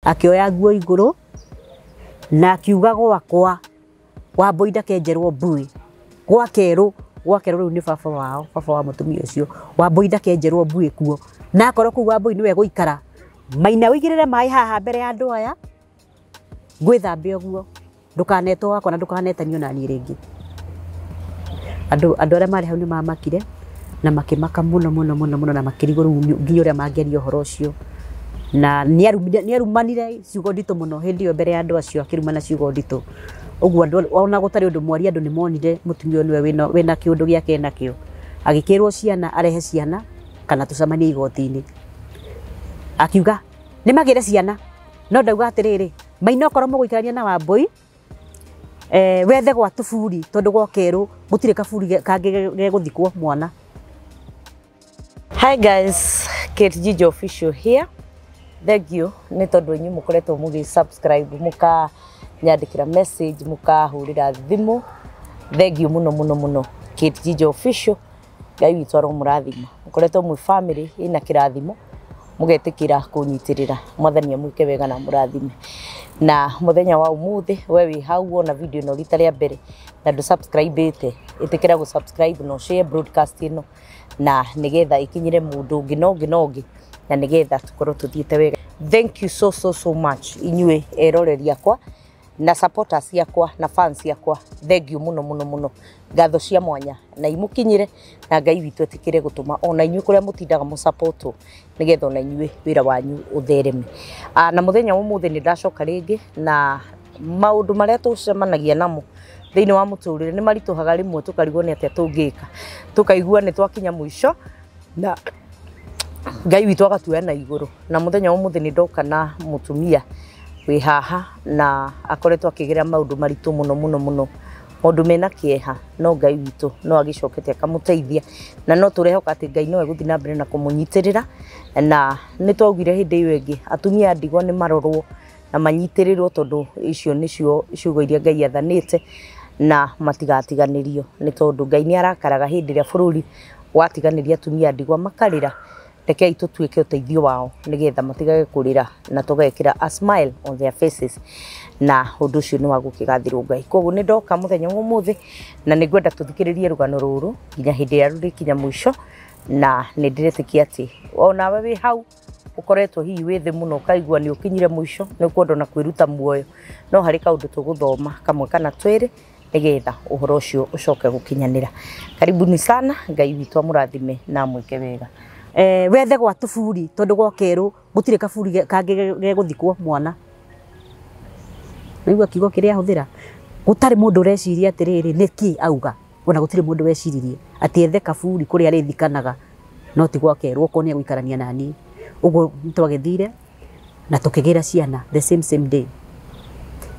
Akĩoya nguo igũrũ na akiuga gwakwa Wambui ndakenjerwo mbui gwakerũ gwakerũ rĩu nĩ baba wao, baba wa mũtumia ũcio. Wambui ndakenjerwo mbui kuo, na akorwo kũu Wambui nĩwe gũikara, Maina ũigĩrĩre maĩ haha mbere ya andũ aya, ngwĩthambe ũguo, ndũkanetwo wakwa na ndũkanetanio naniĩ rĩngĩ. Andũ arĩa marĩ hau nĩ mamakire na makĩmaka mũno mũno mũno mũno, na makĩrigwo rĩu nginya ũrĩa mangĩaria ũhoro ũcio. Na nĩarumanire ciugo nditũ mũno hĩndĩ ĩyo mbere ya andũ acio, akĩrumana ciugo nditũ ũguo. Andũ ona gũtarĩ ũndũ mwaria, andũ nĩ monire mũtumia ũyũ nĩwe wĩna kĩũndũ gĩake nakĩo. Agĩkĩrwo ciana arehe ciana kana tũcemanie igoti-inĩ. Akiuga nĩ magĩre ciana, no ndauga atĩrĩrĩ, Maina okorwo mũgũikarania na Wambui, wethe gwa tũburi, tondũ gwakerũ gũtirĩ kaburi kangĩ gegũthikwo mwana. Hi guys, Kate Jijo Official here. Thank you nĩ tondũ inyuĩ mũkoretwo mũgĩ subscribe, mũkanyandĩkĩra message, mũkahũrĩra thimũ. Thank you mũno mũno mũno. Kate Jijo Official, Ngai witũ aromũrathima. Mũkoretwo mwĩ family ĩna kĩrathimo, mũgetĩkĩra kũnyitĩrĩra. Mwathani amwĩke wega na mũrathime. Na mũthenya wa ũmũthĩ, we wĩ hau wona video ĩno rita rĩa mbere na ndũ subscribe ĩte, ĩtĩkĩra gũ subscribe na share broadcast ĩno na nĩgetha ĩkinyĩre mũndũ ũngĩ na ũngĩ na ũngĩ, na nĩgetha tũkorwo tũthiĩte wega. Thank you so so so much inyuĩ eroreri akwa na supporters yakwa na fans yakwa. Thank you mũno mũno mũno. Ngatho cia mwanya na imũkinyĩre, na Ngai witũ etĩkĩre gũtũma ona inyuĩ kũrĩa mũtindaga mũsapotwo, nĩgetha ona inyuĩ wĩra wanyu ũthereme. Na mũthenya wa ũmũthĩ nĩ ndacoka rĩngĩ na maũndũ marĩa tũcemanagia namo thĩinĩ wa mũtũrĩre nĩ maritũhaga, rĩmwe tũkarigwo nĩ atĩa tũngĩka, tũkaigua nĩ twakinya mũico, na Ngai witũ agatuoya na igũrũ. Na mũthenya wa ũmũthĩ nĩ ndoka na mũtumia wĩ haha na akoretwo akĩgerera maũndũ maritũ mũno mũno mũno, maũndũ mena kĩeha, no Ngai witũ no agĩcokete akamũteithia, na no tũrehoka atĩ Ngai no egũthiĩ na mbere na kũmũnyitĩrĩra. Na nĩ twaugire hĩndĩ ĩyo ĩngĩ atumia a ndigwa nĩ marorwo na manyitĩrĩrwo, tondũ icio nĩcio ciugo iria Ngai athanĩte, na matigatiganĩrio, nĩ tondũ Ngai nĩ arakaraga hĩndĩ ĩrĩa bũrũri watiganĩria atumia a ndigwa makarĩra. Rekei tũtuĩke ũteithio wao nĩgetha matigage kũrĩra na tũgekĩra a smile on their faces, na ũndũ ũcio nĩ wa gũkĩgathĩrwo Ngai. Koguo nĩ ndoka mũthenya wa ũmũthĩ na nĩ ngwenda tũthikĩrĩrie rũgano rũrũ nginya hĩndĩ ĩrĩa rũrĩkinya mũico, na nĩ ndĩretĩkia atĩ onawe wĩ hau ũkoretwo hihi wĩ thĩ mũno, ũkaigua nĩ ũkinyire mũico, nĩ ũkwenda ona kwĩruta muoyo, no harĩ kaũndũ tũgũthoma kamwe kana twĩrĩ nĩgetha ũhoro ũcio ũcoke gũkinyanĩra. Karibuni sana. Ngai witũ amũrathime na amwĩke wega. Wethe gwa tũburi, tondũ gwakerũ gũtirĩ kaburi kangĩ gegũthikwo mwana. Naigua kiugo kĩrĩa ahũthĩra, gũtarĩ mũndũ ũreciria atĩrĩrĩ, nĩkĩ auga? Ona gũtirĩ mũndũ weciririe atĩ ethe kaburi kũrĩa arĩthikanaga, no ti gwakerwo okorwo nĩ egũikarania naniĩ. Ũguo nĩtwagĩthire na tũkĩgĩra ciana the same same day.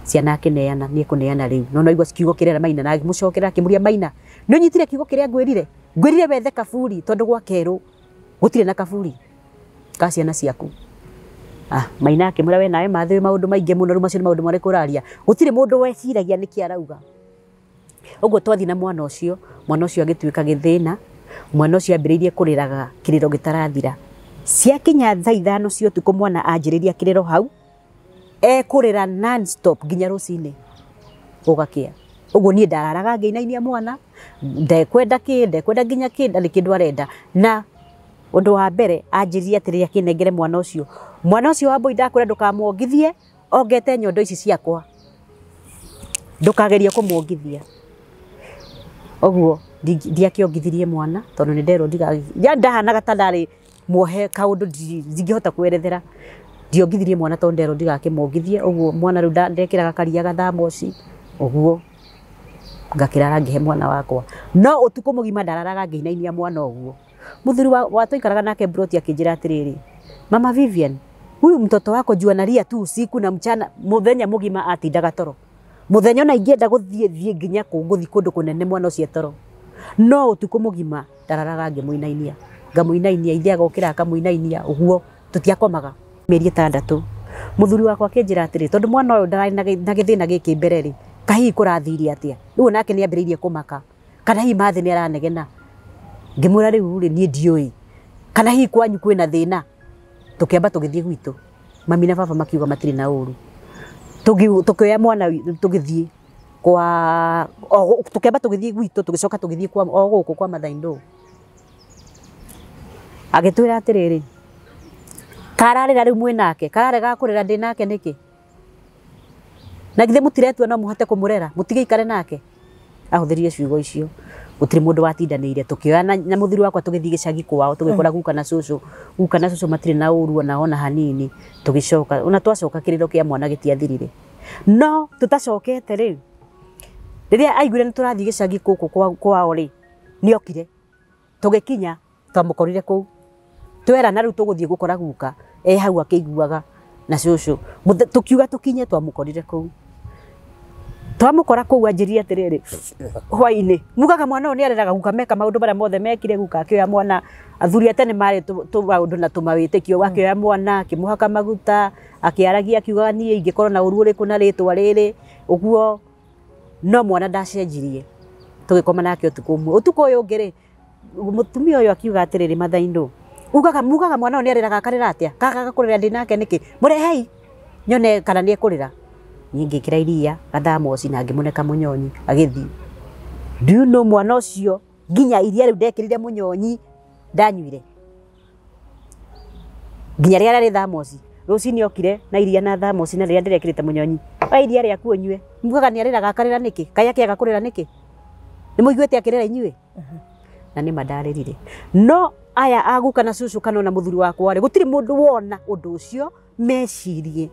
Ciana akĩneana, nĩ ekũneana rĩu, no naigua kiugo kĩrĩa Maina, na akĩmũcokera akĩmũria, "Maina, nĩ ũnyitire kiugo kĩrĩa ngwĩrire? Ngwĩrire wethe kaburi, tondũ gwakerũ gũtirĩ na kaburi ka ciana ciaku." Maina akĩmwĩra, "We nawe mathĩ wĩ maũndũ maingĩ mũno, rĩu macio nĩ maũndũ marĩkũ ũraria?" Gũtirĩ mũndũ weciragia nĩkĩ arauga ũguo. Twathiĩ na mwana ũcio, mwana ũcio agĩtuĩka gĩthĩna. Mwana ũcio ambĩrĩirie kũrĩraga kĩrĩro gĩtarathira. Ciakinya thaa 5 cia ũtukũ, mwana anjĩrĩria kĩrĩro hau, ekũrĩra non stop nginya rũcinĩ gũgakĩa. Ũguo niĩ ndararaga ngĩinainia mwana, ndekwenda kĩ, ndekwenda nginya kĩ, ndarĩ kĩndũ arenda. Na ũndũ wa mbere anjĩrire atĩrĩrĩ, akĩnengere mwana ũcio, "Mwana ũcio wa Mbui, ndakwĩra ndũkamwongithie, ongete nyondo ici ciakwa, ndũkagerie kũmuongithia." Ũguo ndiakĩongithirie mwana, tondũ nĩ nderwo ya ndahanaga ta ndarĩ muohe kaũndũ ndingĩhota kwerethera. Ndiongithirie mwana tondũ nderwo ndigakĩmuongithie. Ũguo mwana rĩu ndekĩraga karia gathamoci ũguo, ngakĩrara ngĩhe mwana wakwa, no ũtukũ mũgima ndararaga ngĩinainia mwana. Ũguo mũthuri wa twaikaraga nake broti akĩnjĩra atĩrĩrĩ, "Mama Vivian, huyu mtoto wako juu analia tu usiku na mchana." Mũthenya mũgima atindaga toro. Mũthenya ona ingĩenda gũthiĩ thiĩ nginya kũ, ngũthiĩ kũndũ kũnene, mwana ũcio toro, no ũtukũ mũgima ndararaga ngĩmũinainia, ngamũinainia, ithe agokĩra akamũinainia. Ũguo tũtiakomaga mĩeri 6. Mũthuri wakwa akĩnjĩra atĩrĩ, tondũ mwana ũyũ ndararĩ na gĩthĩna gĩkĩ mbere rĩ, kahihi kũrathire atĩa rĩu? Nake nĩ ambĩrĩirie kũmaka kana hihi mathĩ nĩ aranegena. Ngĩmwĩra, "Rĩu rĩ, niĩ ndiũĩ kana hihi kwanyu kwĩna thĩna." Tũkĩamba tũgĩthiĩ gwitũ. Mami na baba makiuga matirĩ na ũru. Tukioya mwana tugithie kwa tukemba tugithie gwitũ tugicoka tugithie kwa o gũkũ kwa Mathaindo. Agĩtwĩra atĩrĩrĩ, kararĩra rĩu mwĩ nake, kararega kũrĩra ndĩ nake nĩkĩ? Na githĩ mũtiretua no mũhote kũmũrera, mũtigĩikare nake. Ahũthĩrire ciugo icio. Gũtirĩ mũndũ watindanĩire, tukioya na mũthuri wakwa tũgĩthiĩ gĩcagi kwao, tũgĩkora guka na cũcũ. Guka na cũcũ matirĩ na ũru ona hanini. Tũgĩcoka, ona twacoka kĩrĩro kĩa mwana gĩtiathirire. No tũtacokete rĩ, rĩrĩa aiguire nĩ tũrathiĩ gĩcagi gũkũ kwao rĩ, nĩokire. Tũgĩkinya twamũkorire kũu. Twerana rĩu tũgũthiĩ gũkora guka, e hau akĩiguaga na cũcũ. Tũkiuga tũkinye twamũkorire kũu. Twamũkora kũu anjĩrire atĩrĩrĩ, hwainĩ mugaga mwana ũyũ nĩareraga guka meka maũndũ marĩa mothe mekire guka akĩoya mwana. Athuri a tene marĩ tũmaũndũ na tũmawĩtĩkio, akĩoya mwana akĩmũhaka maguta, akĩaragia akiugaga niĩ ingĩkorwo na ũru ũrĩkũ na rĩtwa rĩrĩ ũguo. No mwana ndacenjirie, tũgĩkoma nake ũtukũ ũmwe. Ũtukũ ũyũ ũngĩ rĩ, mũtumia ũyũ akiuga atĩrĩrĩ, Mathaindo, ugaga mugaga mwana ũyũ nĩareraga akarĩra atĩa? Kagaga kũrĩra ndĩ nake nĩkĩ? Mũrehei nyone kana nĩekũrĩra. Niĩ ngĩkĩra iria gathamoci na ngĩmũne kamũnyonyi agĩthiĩ. Do you know mwana ũcio nginya iria rĩu ndekĩrire mũnyonyi ndanyuire nginya rĩrĩa rĩarĩ thamoci. Rũcinĩ okire na iria na thamoci na rĩrĩa ndĩrekĩrĩte mũnyonyi, oya iria rĩaku ũnyue. Mugaga nĩarĩraga akarĩra nĩkĩ? Kaĩ akĩaga kũrĩra nĩkĩ? Nĩ mũiguĩte akĩrĩra inyuĩ? Na nĩ ma ndarĩrire. No aya a guka na cũcũ kana ona mũthuri wakwa rĩ, gũtirĩ mũndũ wona ũndũ ũcio mecirie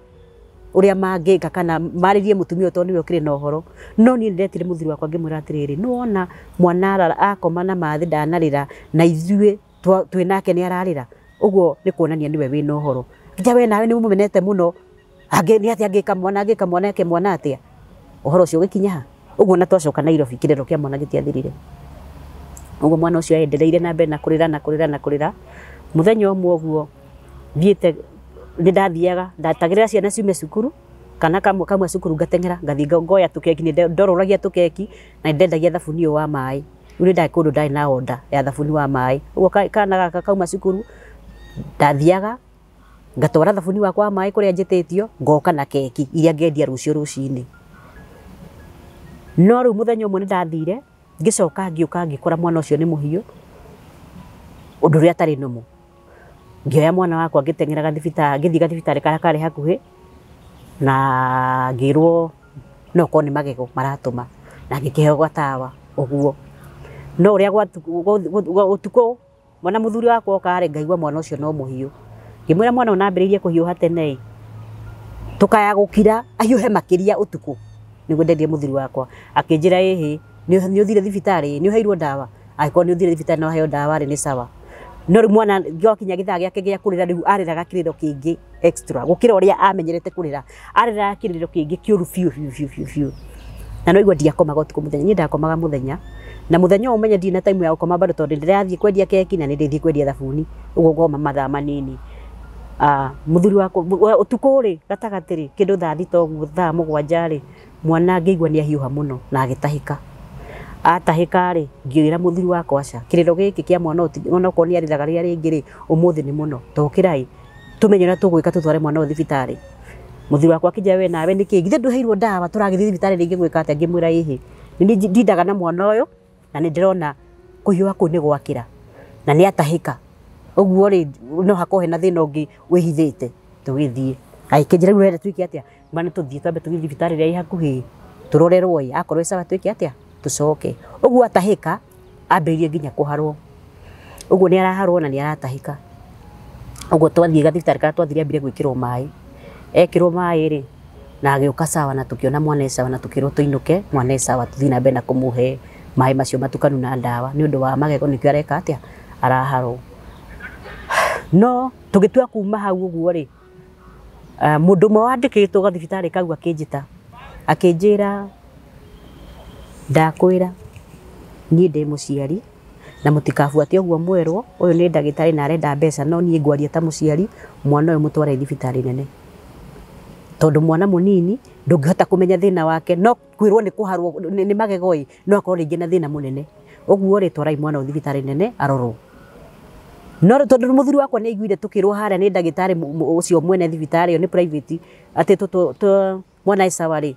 ũrĩa mangĩka kana marĩrie mũtumia ũyũ tondũ nĩwe ũkĩrĩ na ũhoro. No niĩ nĩndetire mũthuri wakwa ngĩmwĩra atĩrĩrĩ, nĩwona mwana akoma na mathĩ ndanarĩra na ithuĩ twĩ nake nĩararĩra, ũguo nĩ kuonania nĩwe wĩna ũhoro. Nja we nawe nĩ ũmũmenete mũno, nĩ atĩa angĩka mwana, angĩka mwana eke mwana atĩa? Ũhoro ũcio ũgĩkinya ha? Ũguo na twacoka Nairobi kĩrĩro kĩa mwana gĩtiathirire. Ũguo mwana ũcio aendereire na mbere na kũrĩra na kũrĩra na kũrĩra. Mũthenya ũmwe ũguo thiĩte nĩ ndathiaga ndatagĩrĩra ciana ciume cukuru kana kamwe kamwe cukuru ngateng'era ngathiĩ ngoya tũkeki, nĩ ndorũragia tũkeki na ndendagia thabuni ũyũ wa maĩ. Rĩu nĩ ndarĩ kũndũ ndarĩ na order ya thabuni wa maĩ. Ũguo kana gaka kauma cukuru ndathiaga ngatwara thabuni wakwa wa maĩ kũrĩa njĩtĩtio, ngoka na keki iria ngendia rũciũ rũcinĩ. No rĩu mũthenya ũmwe nĩ ndathire ngĩcoka ngĩũka ngĩkora mwana ũcio nĩ mũhiũ, ũndũ ũrĩa atarĩ normal. Ngĩoya mwana wakwa ngĩteng'era gathibitarĩ, ngĩthiĩ gathibitarĩ karĩa karĩ hakuhĩ na ngĩrwo no korwo nĩ magego maratũma na ngĩkĩheo gatawa ũguo. No ũrĩa ũtukũ mwana mũthuri wakwa oka rĩ, ngaigua mwana ũcio no mũhiũ. Ngĩmwĩra mwana ũyũ nambĩrĩirie kũhiũha tene ĩ, tũkaya gũkira ahiũhe makĩria ũtukũ. Nĩguo ndendire mũthuri wakwa akĩnjĩra ĩhĩ, nĩ ũthire thibitarĩ, nĩ ũheirwo ndawa? Angĩkorwo nĩ ũthire thibitarĩ na waheo ndawa rĩ, nĩ sawa. No rĩu mwana gwakinya gĩthaa gĩake gĩa kũrĩra rĩu arĩraga kĩrĩro kĩngĩ extra gũkĩra ũrĩa amenyerete kũrĩra. Arĩraga kĩrĩro kĩngĩ kĩũru biũ biũ biũ biũ biũ. Na no igua ndiakomaga ũtukũ mũthenya, niĩ ndakomaga mũthenya. Na mũthenya ũyũ ũmenye ndirĩ na time ya gũkoma bado tondũ ndĩrathiĩ kwendia keki na nĩ ndĩthiĩ kwendia thabuni, ũguo ngoma mathaa manini. Mũthuri wakwa ũtukũ rĩ gatagatĩ rĩ kĩndũ thaa thita ũguo thaa mũgwanja rĩ, mwana ngĩigua nĩ ahiũha mũno na agĩtahĩka. Atahĩka rĩ, ngĩĩra mũthuri wakwa aca, kĩrĩro gĩkĩ kĩa mwana ũyũ ona okorwo nĩ arĩraga rĩrĩa rĩngĩ rĩ, ũmũthĩ nĩ mũno, tokĩrai tũmenye ũrĩa tũgwĩka tũtware mwana ũyũ thibitarĩ. Mũthuri wakwa akĩnjĩra we nawe nĩkĩ, githĩ ndũheirwo ndawa tũragĩthiĩ thibitarĩ rĩngĩ gwĩka atĩa? Ngĩmwĩra ĩhĩ, nĩ ndindaga na mwana ũyũ na nĩ ndĩrona kũhiũha kũu nĩ gwakĩra na nĩ atahĩka, ũguo rĩ no hakorwo hena thĩna ũngĩ wĩhithĩte. Tũgĩthiĩ agĩkĩnjĩra rĩu ũrenda twĩke atĩa? Ngĩmwĩra nĩ tũthiĩ twambe tũthiĩ thibitarĩ ĩrĩa ĩ hakuhĩ tũrorerwo ĩ, akorwo ĩ sawa twĩke atĩa, tũcoke. Ũguo atahĩka ambĩrĩirie nginya kũharwo, ũguo nĩ araharwo na nĩ aratahĩka. Ũguo twathiĩ gathibitarĩ karĩa twathire ambire gwĩkĩrwo maĩ, ekĩrwo maĩ rĩ na agĩũka sawa na tũkĩona mwana e sawa na tũkĩrwo tũinũke mwana e sawa, tũthiĩ na mbere na kũmũhe maĩ macio matukanu na ndawa nĩ ũndũ wa magego nĩkĩo areka atĩa, araharwo. No tũgĩtua kuma hau ũguo rĩ, mũndũ ũmwe wandĩkĩtwo gathibitarĩ kau akĩnjĩta akĩnjĩra ndakwĩra niĩ ndĩ mũciari na mũtikabuate ũguo mwerwo, ũyũ nĩ ndagĩtarĩ na arenda mbeca, no niĩ ngwaria ta mũciari, mwana ũyũ mũtware thibitarĩ nene. Tondũ mwana mũnini ndũngĩhota kũmenya thĩna wake, no kwĩrwo nĩ kũharwo nĩ magego ĩ, no akorwo rĩngĩ na thĩna mũnene. Ũguo rĩ, twarai mwana ũyũ thibitarĩ nene arorwo. No tondũ mũthuri wakwa nĩ aiguire tũkĩrwo harĩa nĩ ndagĩtarĩ ũcio mwene thibitarĩ ĩyo nĩ private atĩ mwana e sawa rĩ,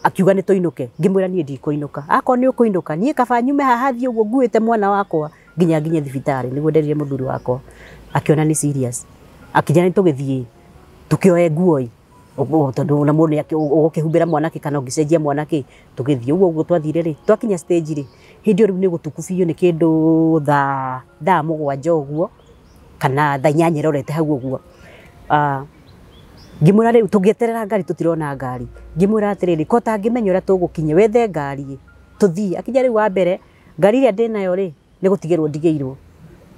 akiuga nĩ tũinũke. Ngĩmwĩra niĩ ndikũinũka, akorwo nĩ ũkũinũka niĩ kaba nyume haha thiĩ ũguo nguĩte mwana wakwa nginya nginye thibitarĩ. Nĩguo nderire mũthuri wakwa, akĩona nĩ serious, akĩnjĩra nĩ tũgĩthiĩ tũkĩoe nguo ĩ, tondũ ona mũndũ ũgũkĩhumbĩra mwanake kana ũngĩcenjia mwanake. Tũgĩthiĩ ũguo ũguo twathire rĩ, twakinya stage rĩ, hĩndĩ ĩyo rĩu nĩ gũtuku biũ, nĩ kĩndũ thaa 7 ũguo kana thaa 8 ĩrorete hau ũguo. Ngĩmwĩra rĩu tũngĩeterera ngari tũtirona ngari. Ngĩmwĩra atĩrĩrĩ, ko tangĩmenya ũrĩa tũgũkinya wethe ngari tũthiĩ. Akinya rĩu wa mbere ngari ĩrĩa ndĩnayo rĩ nĩ gũtigĩrwo ndigĩirwo,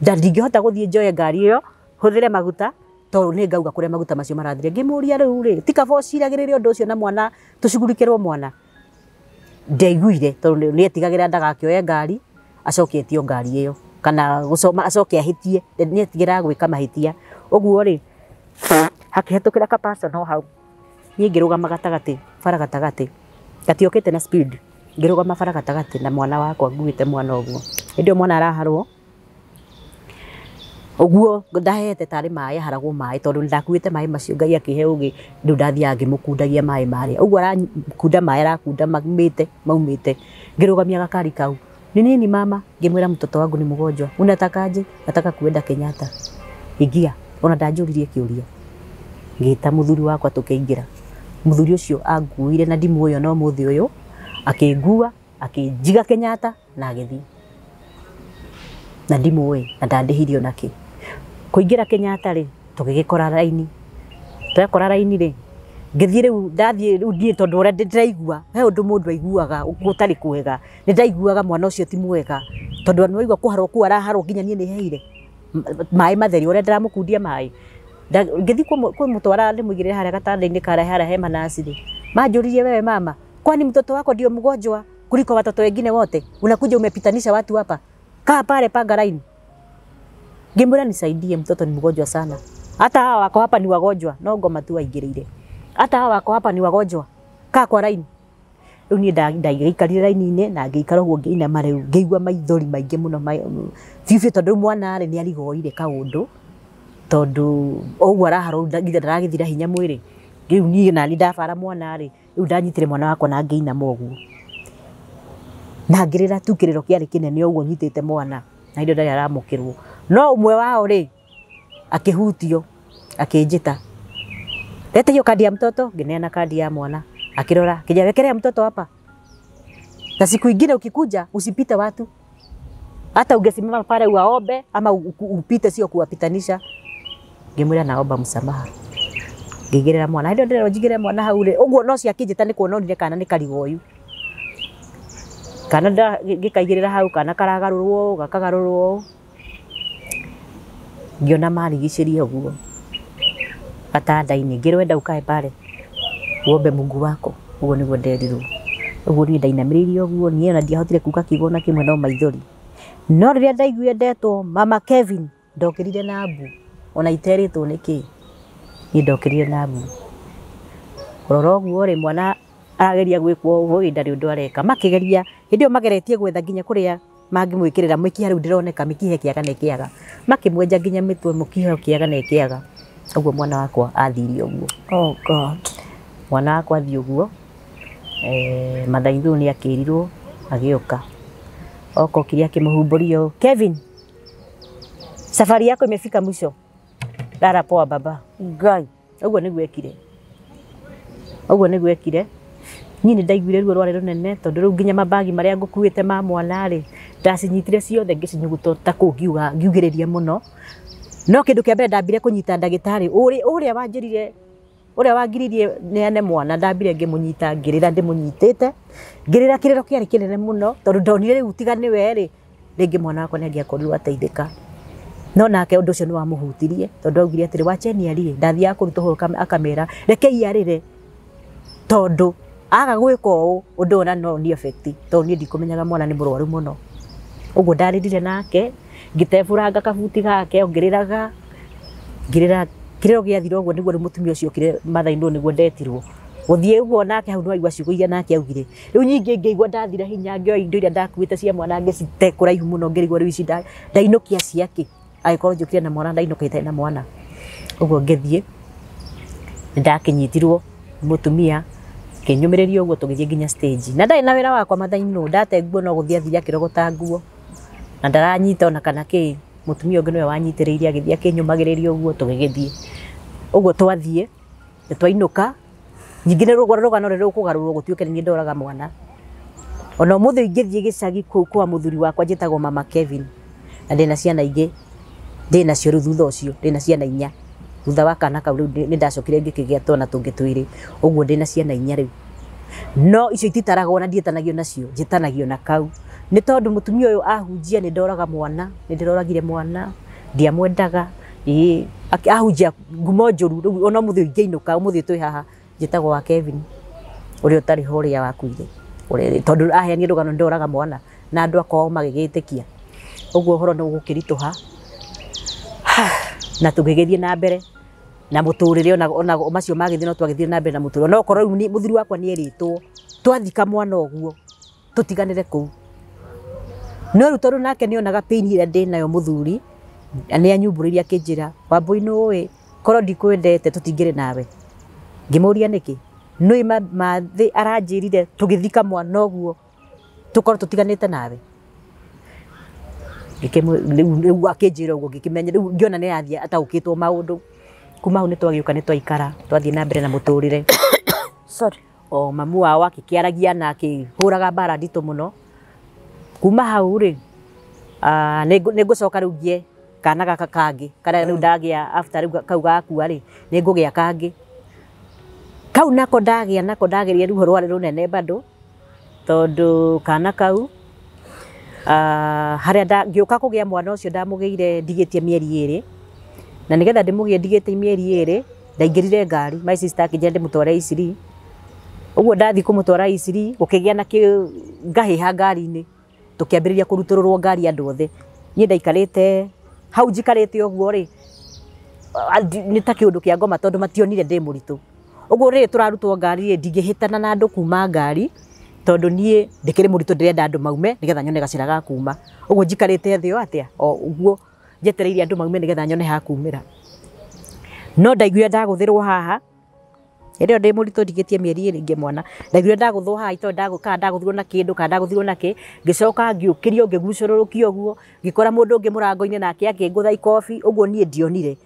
ndingĩhota gũthiĩ njoe ngari ĩyo hũthĩre maguta tondũ nĩ ngauga kũrĩa maguta macio marathire. Ngĩmũria rĩu rĩ, ti kaba ũciragĩrĩre ũndũ ũcio na mwana tũcugurikĩrwo mwana. Ndiaiguire tondũ nĩ etigagĩra ndagakĩoe ngari acoke etio ngari ĩyo kana gũcoma acoke ahĩtie, nĩ etigĩraga gwĩka mahĩtia. Ũguo rĩ hakĩhetũkĩra ka person hau, niĩ ngĩrũgama gatagatĩ, bara gatagatĩ, gatiokĩte na speed, ngĩrũgama bara gatagatĩ na mwana wakwa nguĩte mwana ũguo. Hĩndĩ ĩyo mwana araharwo ũguo ndahete tarĩ maĩ aharagwo maĩ tondũ ndakuĩte maĩ macio, Ngai akĩhe ũgĩ, rĩu ndathiaga ngĩmũkundagia maĩ marĩa ũguo arakunda maĩ, arakunda maumĩte maumĩte. Ngĩrũgamia gakari kau, ni nini mama? Ngĩmwĩra mtoto wangu ni mgonjwa, unatakaje? Nataka kuenda Kenyatta. Ingia. Ona ndanjũririe kĩũria. Ngĩta mũthuri wakwa tũkĩingĩra. Mũthuri ũcio anguire na ndimũĩ ona ũmũthĩ ũyũ, akĩngua akĩnjiga Kenyatta na agĩthiĩ, na ndimũĩ na ndandĩhirie ona kĩ. Kũingĩra Kenyatta rĩ, tũgĩgĩkora raini, twekora raini rĩ, ngĩthiĩ rĩu ndathiĩ rĩu niĩ tondũ ũrĩa ndĩraigua he ũndũ mũndũ aiguaga gũtarĩ kwega, nĩ ndaiguaga mwana ũcio ti mwega tondũ nĩ waigua kũharwo kũu araharwo nginya niĩ nĩ heire maĩ matheri ũrĩa ndĩramũkundia maĩ. Ngĩthiĩ kũmũtwara ndĩmũigĩrĩre harĩa gatanda-inĩ karĩa harĩa he manasi rĩ, manjũririe wewe mama, kwani mtoto wako ndio mgonjwa kuliko watoto wengine wote? Unakuja umepitanisha watu hapa, kaa pale panga line. Ngĩmwĩra nisaidie, mtoto ni mgonjwa sana, hata hawa wako hapa ni wagonjwa, no ngoma tu aingĩrĩire, hata hawa wako hapa ni wagonjwa, kaa kwa line. Rĩu niĩ ndaikarire raini-inĩ na ngĩikara ũguo ngĩinama rĩu ngĩigua maithori maingĩ mũno biũ biũ, tondũ rĩu mwana rĩ nĩ arigoire kaũndũ, tondũ ũguo araharwo nginya ndaragĩthira hinya mwĩrĩ. Rĩu niĩ nani ndabara mwana rĩ, rĩu ndanyitire mwana wakwa na ngĩinama ũguo na ngĩrĩra tu, kĩrĩro kĩarĩ kĩnene ũguo nyitĩte mwana na hĩndĩ ĩyo ndarĩ aramũkĩrwo. No ũmwe wao rĩ akĩhutio akĩnjĩta, leta hiyo kadi ya mtoto. Ngĩneana kadi ya mwana, akĩrora akĩnjĩra wekelea mtoto hapa, na siku ingine ukikuja usipite watu, hata ungesimama pale uwaombe ama upite, sio kuwapitanisha. Ngĩmwĩra naomba msamaha, ngĩigĩrĩra mwana. Hĩndĩ ĩyo ndĩrerwo njigĩrĩre mwana hau rĩ, ũguo no cio akĩnjĩta nĩ kuona onire kana nĩ karigoyu, kana ngĩkaigĩrĩra hau kana karagarũrwo gakagarũrwo, ngĩona marigicĩria ũguo gatanda-inĩ, ngĩrwo enda ukae pale uombe Mungu wako. Ũguo nĩguo nderirwo. Ũguo niĩ ndainamĩrĩirie ũguo, niĩ ona ndiahotire kuga kiugo ona kĩmwe no maithori. No rĩrĩa ndaiguire ndetwo mama Kevin, ndokĩrire na mbu ona iterĩtwo nĩkĩ, niĩ ndokĩrire na mbu. Kũrora ũguo rĩ, mwana arageria gwĩkwo ũguo ndarĩ ũndũ areka. Makĩgeria hĩndĩ ĩyo mageretie gwetha nginya kũrĩa mangĩmwĩkĩrĩra mĩkiha, rĩu ndĩroneka mĩkiha ĩkĩaga na ĩkĩaga, makĩmwenja nginya mĩtwe mũkiha ũkĩaga na ĩkĩaga. Ũguo mwana wakwa athire ũguo. Oh God. Mwana wakwa athiĩ ũguo, mathaithũ nĩ akĩrirwo agĩũka, oka okire akĩmũhumbũria ũũ, Kevin, safari yako imefika mwisho, lala poa baba. Ngai. Ũguo nĩguo ekire, ũguo nĩguo ekire. Niĩ nĩ ndaiguire ruo rwarĩ rũnene tondũ rĩu nginya mabagi marĩa ngũkuĩte ma mwana rĩ, ndacinyitire ciothe ngĩcinyuguta ta kũu ngiuga ngiugĩrĩria mũno. No kĩndũ kĩa mbere ndambire kũnyita ndagĩtarĩ ũrĩa wanjĩrire, ũrĩa wangiririe neane mwana, ndambire ngĩmũnyita ngĩrĩra ndĩmũnyitĩte, ngĩrĩra kĩrĩro kĩarĩ kĩnene mũno tondũ ndonire rĩu tiga nĩwe rĩ, rĩngĩ mwana wakwa nĩ angĩakorirwo ateithĩka. No nake ũndũ ũcio nĩ wamũhutirie tondũ augire atĩrĩ, wacheni arie, ndathiaga kũruta ũhoro akamera rekei arĩre, tondũ aga gwĩka ũũ ũndũ ũyũ ona no ni affect, tondũ niĩ ndikũmenyaga mwana nĩ mũrwaru mũno. Ũguo ndarĩrire nake ngĩtebũranga kabuti gake ngĩrĩraga, ngĩrĩra kĩrĩro gĩathira ũguo nĩguo rĩu mũtumia ũcio okire mathainũ nĩguo ndetirwo gũthiĩ ũguo nake hau nĩwaigua ciugo iria nake augire. Rĩu nyingĩ ngĩigua ndathira hinya, ngĩoya indo iria ndakuĩte cia mwana ngĩcite kũraihu mũno, ngĩrigwo rĩu ici ndainũkia ciakĩ Angĩkorwo njũkire na mwana ndainũka itarĩ na mwana. Ũguo ngĩthiĩ nĩndakĩnyitirwo mũtumia kĩnyũmĩrĩria ũguo tũgĩthiĩ nginya stage. Na ndarĩ na wĩra wakwa mathainũ, ndate nguo no gũthiĩ athire akĩrogota nguo na ndaranyita ona kana kĩ. Mũtumia ũngĩ nĩwe wanyitĩrĩirie agĩthiĩ akĩnyũmagĩrĩria ũguo tũgĩgĩthiĩ. Ũguo twathiĩ nĩtwainũka, ningĩ nĩ rũgano rũrĩ rũkũgarũrwo gũtuĩke nĩ niĩ ndoraga mwana. Ona ũmũthĩ ingĩthiĩ gĩcagi kũu kwa mũthuri wakwa njĩtagwo Mama Kevin na ndĩna ciana ingĩ ndĩnacio rĩu thutha ũcio ndĩna ciana inya. Thutha wa kana kau rĩu nĩndacokire ngĩkĩgĩa twana tũngĩ twĩrĩ, ũguo ndĩna ciana inya rĩu. No icio ititaragwo na ndiĩtanagio nacio, njĩtanagio na kau. Nĩ tondũ mũtumia ũyũ ahunjia nĩ ndoraga mwana, nĩ ndĩroragire mwana, ndiamwendaga, ĩĩ ahunjia ngumo njũru. Rĩu ona ũmũthĩ ingĩinũka, ũmũthĩ twĩ haha njĩtagwo wa Kevin ũrĩa ũtarĩ ho ũrĩa wakuire. Tondũ aheanire rũgano ndoraga mwana na andũ akwao magĩgĩtĩkia. Ũguo ũhoro nĩ ũgũkĩritũha na tũgĩgĩthiĩ na mbere na mũtũrĩre ona macio magĩthiĩ no twagĩthiĩ na mbere na mũtũrĩre. No korwo rĩu mũthuri wakwa nĩerĩtwo twathika mwana ũguo tũtiganĩre kũu. No rĩu tondũ nake nĩonaga pain ĩrĩa ndĩnayo mũthuri, nĩanyumbũrĩire akĩnjĩra, Wambũi nĩũĩ korwo ndikwendete tũtingĩrĩ nawe. Ngĩmũria nĩkĩ? Nĩũĩ mathĩ aranjĩrire tũgĩthika mwana ũguo tũkorwo tũtiganĩte nawe. Rĩu akĩnjĩra ũguo ngĩkĩmenya rĩu ngĩona nĩarathiĩ ataũkĩtwo maũndũ. Kuma hau nĩtwagĩũka nĩtwaikara twathiĩ na mbere na mũtũrĩre. Sorry. O mamu wao akĩkĩaragia na akĩhũraga mbara nditũ mũno. Kuma hau rĩ, nĩngũcoka rĩu ngie kana gaka kangĩ karĩa rĩu ndagĩa after rĩu kau gakua rĩ, nĩngũgĩa kangĩ. Kau nako ndagĩa nako ndagĩrire ruo rwarĩ rũnene bado tondũ kana kau harĩa ngĩũka kũgĩa mwana ũcio ndamũgĩire ndigĩtie mĩeri ĩrĩ. Na nĩgetha ndĩmũgĩe ndigĩte mĩeri ĩrĩ ndaingĩrire ngari, my sister akĩnjĩra ndĩmũtware Isiri. Ũguo ndathiĩ kũmũtwara Isiri gũkĩgĩa na ngahĩha ngari-inĩ, tũkĩambĩrĩria kũrutũrũrwo ngari andũ othe. Niĩ ndaikarĩte hau njikarĩte ũguo rĩ, nĩ ta kĩũndũ kĩa ngoma tondũ mationire ndĩ mũritũ. Ũguo rĩrĩ tũrarutwo ngari rĩ, ndingĩhĩtana na andũ kuma ngari tondũ niĩ ndĩkĩrĩ mũritũ, ndĩrenda andũ maume nĩgetha nyone gacĩra ga kuma. Ũguo njikarĩte thĩ o atĩa o ũguo njetereire andũ maume nĩgetha nyone ha kumĩra. No ndaiguire ndagũthĩrwo haha hĩndĩ ĩyo ndĩ mũritũ ndigĩtie mĩeri ĩrĩ ngĩe mwana. Ndaiguire ndagũthwo haha itoĩ kana ndagũthirwo na kĩndũ kana ndagũthirwo na kĩ. Ngĩcoka ngĩũkĩrio ngĩgucũrũrũkio ũguo, ngĩkora mũndũ ũngĩ mũrango-inĩ nake akĩngũtha ikobi ũguo niĩ ndionire.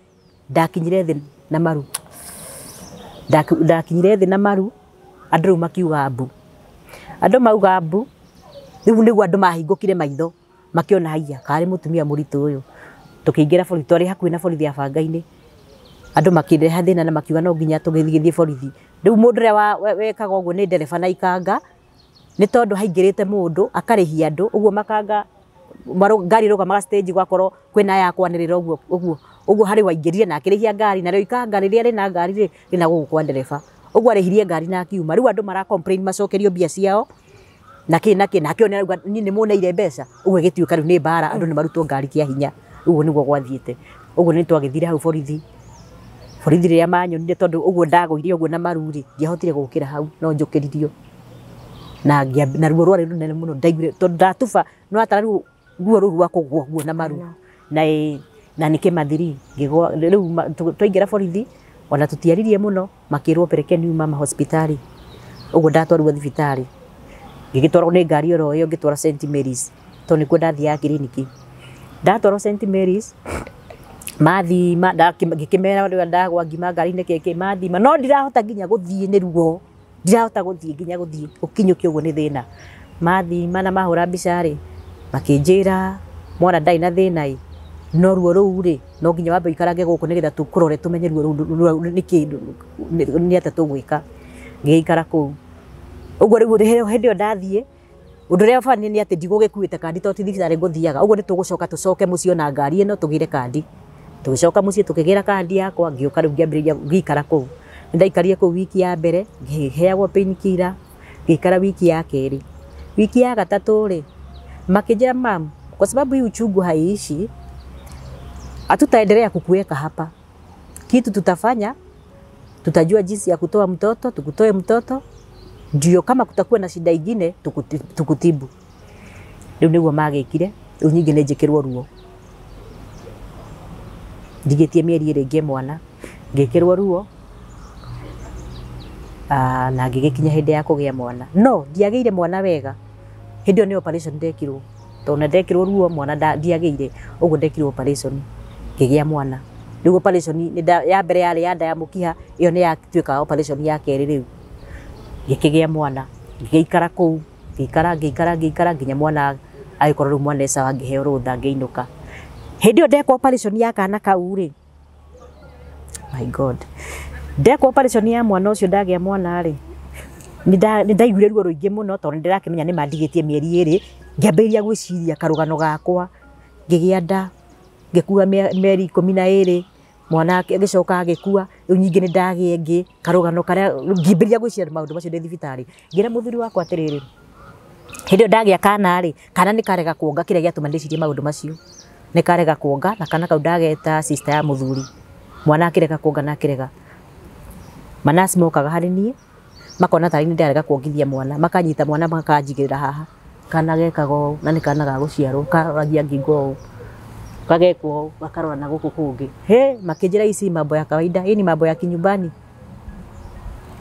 Ndakinyire thĩ na maru. Ndakinyire thĩ na maru, andũ rĩu makiuga mbu. Andũ mauga mbu, rĩu nĩguo andũ mahingũkire maitho makĩona haiya karĩ mũtumia mũritũ ũyũ. Tũkĩingĩra borithi, twarĩ hakuhĩ na borithi ya Banga-inĩ. Andũ makĩreha thĩna na makiuga no nginya tũgĩthiĩ borithi. Rĩu mũndũ ũrĩa wekaga ũguo nĩ ndereba na ikanga, nĩ tondũ haingĩrĩte mũndũ akarĩhia andũ ũguo makanga ngari ĩrũgamaga stage gwakorwo kwĩna ya kwanĩrĩra ũguo ũguo ũguo harĩ waingĩrire na akĩrĩhia ngari, narĩo ikanga rĩrĩa rĩna ngari rĩ rĩna gũkũ kwa ndereba. Ũguo arĩhirie ngari na akiuma. Rĩu andũ mara complain macokerio mbia ciao na kĩ na kĩ, nake ona arauga niĩ nĩ mũneire mbeca. Ũguo ĩgĩtuĩka rĩu nĩ mbara, andũ nĩ marutwo ngari kĩa hinya. Ũguo nĩguo gwathiĩte. Ũguo nĩ twagĩthire hau borithi. Borithi rĩrĩa manyonire tondũ ũguo ndagũire ũguo na maru rĩ, ndiahotire gũkĩra hau no njũkĩririo. Na na ruo rwarĩ rũnene mũno ndaiguire tondũ ndatuba no atara ruo rũu rwa kũgũa guo na maru. Na nĩ kĩmathiri ngĩgũa. Rĩu twaingĩra borithi ona tũtiaririe mũno, makĩrwo pelekeni mama hospitali. Ũguo ndatwarirwo thibitarĩ. Ngĩgĩtwarwo nĩ ngari oro ĩyo ngĩtwarwo St Mary's tondũ nĩkuo ndathiaga kiriniki. Ndatwarwo St Mary's mathima, ngĩkĩmera ũrĩa ndagwa ngima ngari-inĩ kĩkĩ mathima, no ndirahota nginya gũthiĩ nĩ ruo, ndirahota gũthiĩ nginya gũthiĩ gũkinyũkia ũguo nĩ thĩna. Mathima na mahũra mbica rĩ, makĩnjĩra mwana ndarĩ na thĩna ĩ, no ruo rũu rĩ no nginya wambe ũikarange gũkũ nĩgetha tũkũrore tũmenye ruo rũu nĩkĩ, nĩ atĩa tũgwĩka. Ngĩgĩikara kũu ũguo. Rĩu hĩndĩ ĩyo ndathiĩ, ũndũ ũrĩa bani nĩ atĩ ndigũgĩkuĩte kandi tondũ ti thibitarĩ ngũthiaga. Ũguo nĩ tũgũcoka tũcoke mũciĩ ona ngari ĩno tũgĩre kandi. Tũgĩcoka mũciĩ tũkĩgĩra kandi yakwa, ngĩũka rĩu ngĩambĩrĩria ngĩikara kũu. Nĩndaikarire kũu wiki ya mbere ngĩheagwo pain killer, ngĩikara wiki ya kerĩ. Wiki ya gatatũ rĩ, makĩnjĩra mam, kwa sababu hii uchungu haiishi, hatutaendelea kukuweka hapa. Kitu tutafanya, tutajua jinsi ya kutoa mtoto, tukutoe mtoto, ndio kama kutakuwa na shida ingine tukutibu. Rĩu nĩguo magĩkire, rĩu ningĩ nĩ njĩkĩrwo ruo. Ndigĩtie mĩeri ĩrĩ ngĩe mwana, ngĩkĩrwo ruo na ngĩgĩkinya hĩndĩ ya kũgĩa mwana. No ndiagĩire mwana wega. Hĩndĩ ĩyo nĩ operation ndekirwo. Tondũ ndekirwo ruo mwana ndiagĩire, ũguo ndekirwo operation ngĩgĩa mwana. Rĩu operation nĩ ya mbere yarĩ ya nda ya mũkiha, ĩyo nĩ yatuĩka operation ya kerĩ rĩu. Ngĩkĩgĩa mwana, ngĩgĩikara kũu, ngĩikara ngĩikara ngĩikara nginya mwana agĩkorwo rĩu mwana e sawa, ngĩheo rũtha ngĩinũka. Hĩndĩ ĩyo ndekwo operation ya kana kau rĩ, my God, ndekwo operation ya mwana ũcio ndagĩa mwana rĩ, nĩ ndaiguire ruo rũingĩ mũno tondũ nĩ ndĩrakĩmenya nĩ mandigĩtie mĩeri ĩrĩ. Ngĩambĩrĩria gwĩciria karũgano gakwa, ngĩgĩa nda, ngĩkua mĩeri 12, mwana agĩcoka agĩkua, rĩu ningĩ nĩ ndagĩa ĩngĩ, karũgano karĩa ngĩambĩrĩria gwĩciria maũndũ macio ndĩ thibitarĩ. Ngĩra mũthuri wakwa atĩrĩrĩ, hĩndĩ ĩyo ndagĩa kana rĩ, kana nĩ karega kuonga, kĩrĩa gĩatũma ndĩcirie maũndũ macio nĩ karega kuonga, na kana kau ndageta sister ya mũthuri, mwana akĩrega kuonga na akĩrega. Manasi mokaga harĩ niĩ makona tarĩ niĩ ndĩrarega kuongithia mwana, makanyita mwana makanjigĩrĩra haha, kana gekaga ũũ na nĩ kana ga gũciarwo, karoragia ngingo ũũ, gagekwo ũũ, gakarora na gũkũ kũngĩ. He, makĩnjĩra hii si mambo ya kawaida, hii ni mambo ya kinyumbani.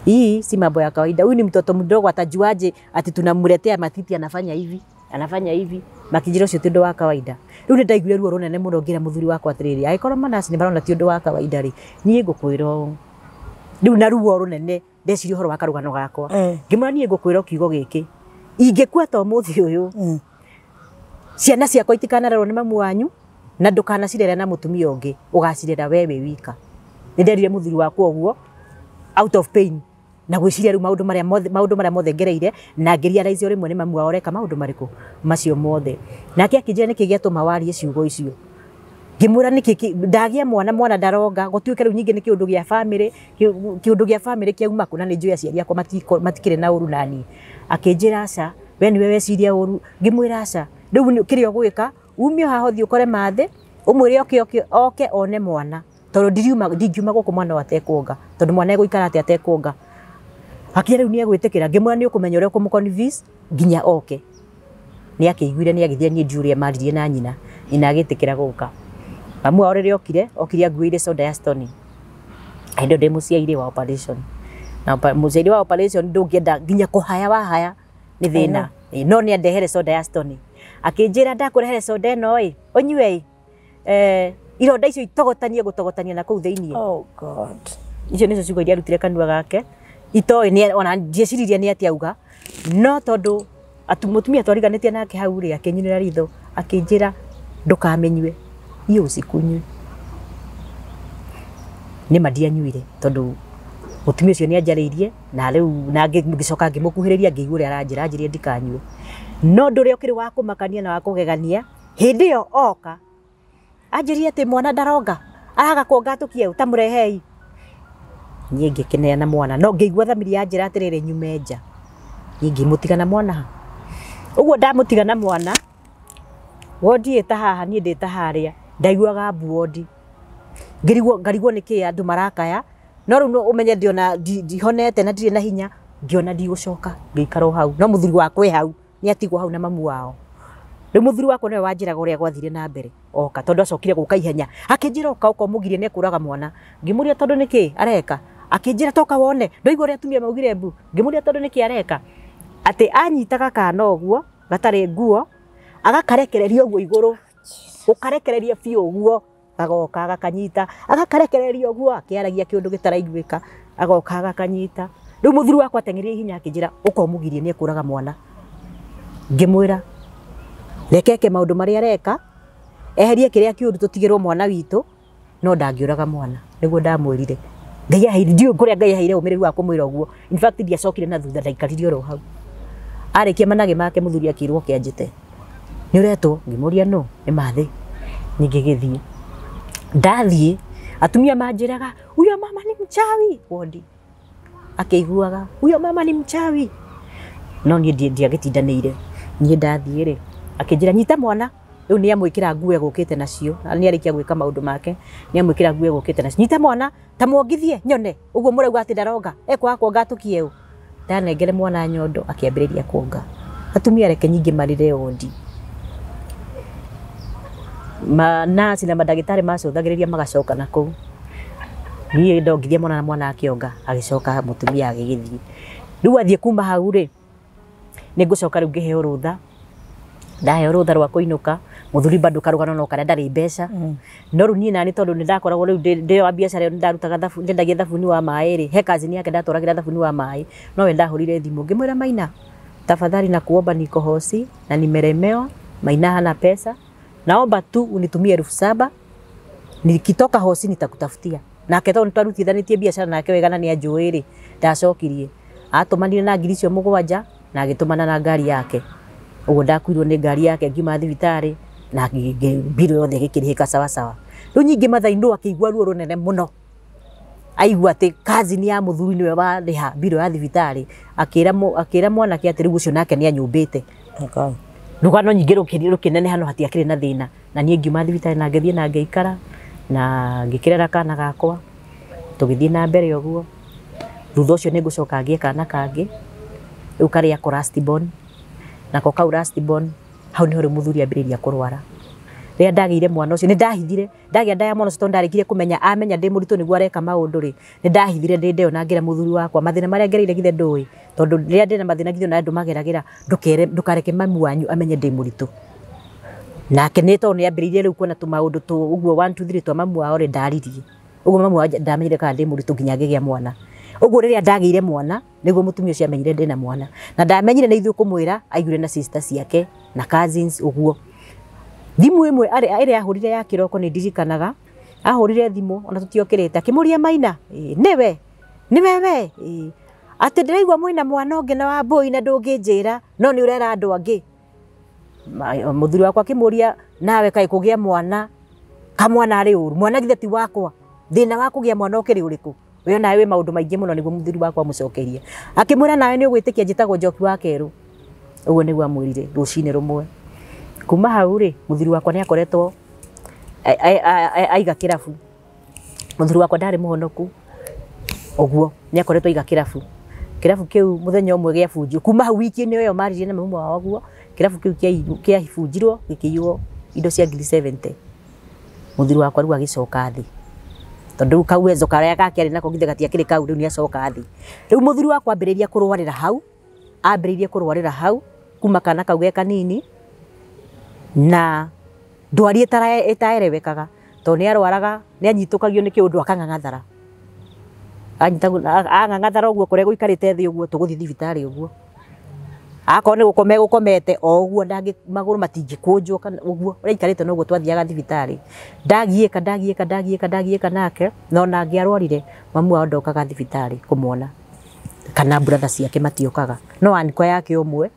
Hii si mambo ya kawaida. Huyu ni mtoto mdogo, atajuaje ati tunamletea matiti anafanya hivi, anafanya hivi. Makĩnjĩra ũcio ti ũndũ wa kawaida. Rĩu nĩ ndaiguire ruo rũnene mũno ngĩra mũthuri wakwa atĩrĩrĩ, angĩkorwo manasi nĩ marona ti ũndũ wa kawaida rĩ, niĩ ngũkwĩra ũũ. Rĩu na ruo rũnene ndeciria ũhoro wa karũgano gakwa. Ngĩmwĩra niĩ ngũkwĩra kiugo gĩkĩ, ingĩkua ta ũmũthĩ ũyũ, ciana ciakwa itikanarerwo nĩ mamu wanyu, na ndũkanacirere na mũtumia ũngĩ, ũgacirera we wĩ wika. Nĩ nderire mũthuri wakwa ũguo out of pain, na gwĩciria rĩu maũndũ marĩa mothe ngereire, na ngĩrealize o rĩmwe nĩ mamu wao ũreka maũndũ marĩkũ macio mothe. Nake akĩnjĩra nĩkĩ gĩatũma warie ciugo icio. Ngĩmwĩra nĩkĩ ndagĩa mwana, mwana ndaronga, gũtuĩke rĩu ningĩ nĩ kĩũndũ gĩa family, kĩũndũ gĩa family kĩauma kũ, na nĩ njũĩ aciari akwa matikĩrĩ na ũru naniĩ. Akĩnjĩra aca, we nĩwe weciria ũru. Ngĩmwĩra aca, rĩu kĩrĩa ũgwĩka, umio haha ũthiĩ ũkore Mathĩ, ũmwĩre oke oke one mwana, tondũ ndingiuma gũkũ mwana ũyũ atekuonga, tondũ mwana egũikara atĩa atekuonga. Akinya rĩu nĩ egwĩtĩkĩra, ngĩmwĩra nĩ ũkũmenya ũrĩa ũkũmũ-convince nginya oke. Nĩ akĩiguire, nĩ agĩthiĩ, niĩ ndiũĩ ũrĩa maririe na nyina, nyina agĩtĩkĩra gũka. Mamu wao rĩrĩa okire, okire anguĩire soda ya Stony. Hĩndĩ ĩyo ndĩ mũciairĩ wa operation. Na mũciairĩ wa operation ndũngĩenda nginya kũhaya wahaya nĩ thĩna. No nĩ andehere soda ya Stony. Akĩnjĩra ndakũrehere soda ĩno ĩ, ũnyue ĩ, ironda icio itogotanie gũtogotania na kũu thĩiniĩ. Oh God. Icio nĩcio ciugo iria arutire kanua gake. Itoĩ nĩ ona ndieciririe nĩ atĩa auga, no tondũ mũtumia twariganĩtie nake hau rĩ, akĩnyunĩra ritho, akĩnjĩra ndũkamenyue, hiyo usikunywe. Nĩ ma ndianyuire tondũ mũtumia ũcio nĩ anjarĩirie, na rĩu na ngĩcoka ngĩmũkuhĩrĩria ngĩigua ũrĩa aranjĩra, anjĩrire ndikanyue. No ũndũ ũrĩa ũkĩrĩ wa kũmakania na wa kũgegania, hĩndĩ ĩyo oka anjĩrire atĩ mwana ndaronga, araga kuonga atũkie ta mũrehei. Niĩ ngĩkĩneana mwana, no ngĩigua thamiri yanjĩra atĩrĩrĩ, nyume nja. Niĩ ngĩmũtiga na mwana ha. Ũguo ndamũtiga na mwana, wondi ĩta haha, niĩ ndĩ ta harĩa, ndaiguaga mbu wondi. Ngĩrigwo, ngarigwo nĩkĩ andũ marakaya, no rĩu no ũmenye ndiona ndihonete na ndirĩ na hinya, ngĩona ndigũcoka, ngĩikara o hau. No mũthuri wakwa e hau, nĩ atigwo hau na mamu wao. Rĩu mũthuri wakwa nĩwe wanjĩraga ũrĩa gwathire na mbere oka, tondũ acokire gũka ihenya. Akĩnjĩra oka oka ũmũgirie nĩ ekũraga mwana. Ngĩmũria tondũ nĩkĩ areka? Akĩnjĩra toka wone, ndũigua ũrĩa atumia maugire mbu. Ngĩmũria tondũ nĩkĩ areka? Atĩ anyitaga kana ũguo, gatarĩ nguo, agakarekereria ũguo igũrũ, ũkarekereria biũ ũguo, agoka agakanyita, agakarekereria ũguo, akĩaragia kĩũndũ gĩtaraiguĩka, agoka agakanyita. Rĩu mũthuri wakwa ateng'erire ihenya akĩnjĩra ũka ũmũgirie nĩ ekũraga mwana. Ngĩmwĩra reke eke maũndũ marĩa areka, eherie kĩrĩa kĩũru tũtigĩrwo mwana witũ, no ndangĩũraga mwana. Nĩguo ndamwĩrire. Ngai aheire, ndiũĩ kũrĩa Ngai aheire ũmĩrĩru wa kũmwĩra ũguo. In fact ndiacokire na thutha, ndaikarire oro hau. Arĩkia managĩ make mũthuri akĩrwo oke anjĩte. Nĩ ũretwo? Ngĩmũria no, nĩ Mathĩ. Niĩ ngĩgĩthiĩ. Ndathiĩ, atumia manjĩraga, huyo mama ni mchawi, wondi. Akĩiguaga, huyo mama ni mchawi. No niĩ ndiagĩtindanĩire. Niĩ ndathiĩ rĩ, akĩnjĩra nyita mwana. Rĩu nĩ amwĩkĩra nguo egũkĩte nacio, na nĩ arĩkia gwĩka maũndũ make, nĩ amwĩkĩra nguo egũkĩte nacio. Nyita mwana, ta mwongithie nyone, ũguo mũrauga atĩ ndaronga, ekwaga kuonga atũkie ũ. Ndanengere mwana nyondo, akĩambĩrĩria kuonga. Atumia reke nyingĩ marĩre wondi. Nurse na mandagĩtarĩ macũthagĩrĩria magacoka na kũu. Niĩ ndongithia mwana na mwana akĩonga agĩcoka mũtumia agĩgĩthiĩ. Rĩu athiĩ kuma hau rĩ, nĩ ngũcoka rĩu ngĩheo rũtha. Ndaheo rũtha rwa kũinũka, mũthuri bado karũgano no karĩa ndarĩ mbeca. No rĩu niĩ nani tondũ nĩ ndakoragwo rĩu ndĩ wa biacara ĩyo nĩ ndarutaga thabuni, ndendagia thabuni wa maĩ rĩ, he kazini yake ndatwaragĩra thabuni wa maĩ, no we ndahũrire thimũ ngĩmwĩra Maina, tafadhali nakuomba niko hosi na nimelemewa, Maina hana pesa, naomba tu unitumie 7,000 nikitoka hosi nitakutafutia. Nake tondũ nĩtwarutithanĩtie biacara nake wega na nĩ anjũĩ rĩ, ndacokirie. Atũmanire na ngiri icio 7 na agĩtũmana na ngari yake. Ũguo ndakuirwo nĩ ngari yake ngiuma thibitarĩ na mbirũ yothe ĩgĩkĩrĩhĩka sawa sawa. Rĩu nyingĩ Mathai-inĩ akĩigua ruo rũnene mũno. Aigua atĩ cousin ya mũthuri nĩwe warĩha mbirũ ya thibitarĩ, akĩra mwanake atĩ rĩu ũcio nake nĩ anyũmbĩte. Rũgano nyingĩ rũkĩneneha no hatiakĩrĩ na thĩna. Na niĩ ngiuma thibitarĩ na ngĩthiĩ na ngĩikara na ngĩkĩrera kana gakwa, tũgĩthiĩ na mbere ũguo. Thutha ũcio nĩ ngũcoka ngĩe kana kangĩ, rĩu karĩa ko last born. Nako kau last born, hau nĩho rĩu mũthuri ambĩrĩria kũrwara. Rĩrĩa ndagĩire mwana ũcio, nĩ ndahithire, ndagĩa nda ya mwana ũcio tondũ ndarĩkire kũmenya, amenya ndĩ mũritũ nĩguo areka maũndũ rĩ, nĩ ndahithire ndĩ ndeo na ngĩra mũthuri wakwa, mathĩna marĩa ngereire githĩ ndũĩ, tondũ rĩrĩa ndĩna mathĩna githĩ ona ndũmageragĩra, ndũkareke mami wanyu amenye ndĩ mũritũ. Nake nĩ tondũ nĩ ambĩrĩirie rĩu kuona tũmaũndũ tũ ũguo 1 2 3 twa mamu wao rĩ, ndaririe. Ũguo mamu wao ndamenyire kana ndĩ mũritũ nginya ngĩgĩa mwana. Ũguo rĩrĩa ndagĩire mwana, nĩguo mũtumia ũcio amenyire ndĩna mwana. Na ndamenyire nĩ ithuĩ kũmwĩra, aiguire na sister ciake na cousins ũguo. Thimũ ĩmwe ĩrĩa ahũrire ya kĩroko nĩ ndirikanaga, ahũrire thimũ ona tũtiokĩrĩte, akĩmũria Maina, nĩwe, nĩwe we, atĩ ndĩraigua mwĩna mwana ũngĩ na Wambũi na ndũngĩnjĩra, no nĩ ũrera andũ angĩ. Mũthuri wakwa akĩmũria, nawe kaĩ kũgĩa mwana, kamwana arĩ ũru, mwana githĩ ti wakwa, thĩna wa kũgĩa mwana ũkĩrĩ ũrĩkũ? We nawe wĩ maũndũ maingĩ mũno, nĩguo mũthuri wakwa amũcokeria. Akĩmwĩra nawe nĩ ũgwĩtĩkia njĩtagwo Njoki wa Kerũ. Ũguo nĩguo amwĩrire rũcinĩ rũmwe. Kuma hau rĩ, mũthuri wakwa nĩ akoretwo aiga kĩrabu. Mũthuri wakwa ndarĩ mũhonoku, ũguo nĩ akoretwo aiga kĩrabu. Kĩrabu kĩu mũthenya ũmwe gĩabunjirwo. Kuma hau wiki-inĩ ĩyo maririe na mamu wao ũguo, kĩrabu kĩu kĩabunjirwo gĩkĩiywo indo cia ngiri 70. Mũthuri wakwa rĩu agĩcoka thĩ. Tondũ rĩu kauwezo karĩa gake arĩ nako githĩ gatiakĩrĩ kau, rĩu nĩ acoka thĩ. Rĩu mũthuri wakwa ambĩrĩria kũrwarĩra hau, ambĩrĩirie kũrwarĩra hau kuma kana kau ge kanini, na ndwari ĩtaerewekaga, tondũ nĩ arwaraga, nĩ anyitũkagio nĩ kĩũndũ akang'ang'athara. Ang'ang'athara ũguo kũrĩa gũikarĩte thĩ ũguo, tũgũthiĩ thibitarĩ ũguo. Akorwo nĩ gũkoma egũkomete o ũguo, magũrũ matingĩkũnjwo kana ũguo, ũrĩa aikarĩte noguo twathiaga thibitarĩ. Ndagiĩka, ndagiĩka, ndagiĩka, ndagiĩka nake, na ona angĩarwarire, mamu wao ndokaga thibitarĩ kũmuona, kana brother ciake matiokaga. No anko yake ũmwe,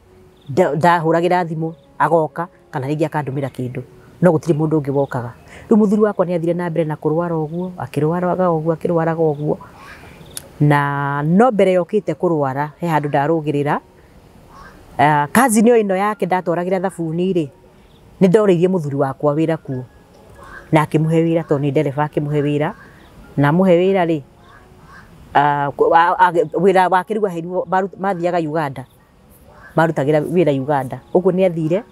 ndahũragĩra thimũ, agoka, kana rĩngĩ akandũmĩra kĩndũ. No gũtirĩ mũndũ ũngĩ wokaga. Rĩu mũthuri wakwa nĩ athire na mbere na kũrwara ũguo, akĩrwaraga ũguo, akĩrwaraga ũguo. Na no mbere yokĩte kũrwara, he handũ ndarũgĩrĩra. Cousin ĩno yake ndatwaragĩra thabuni rĩ, nĩ ndorĩirie mũthuri wakwa wĩra kuo. Na akĩmũhe wĩra tondũ nĩ ndereba akĩmũhe wĩra. Na amũhe wĩra rĩ, wĩra wake rĩu aheirwo, mathiaga Uganda. Marutagĩra wĩra Uganda. Ũguo nĩ athire,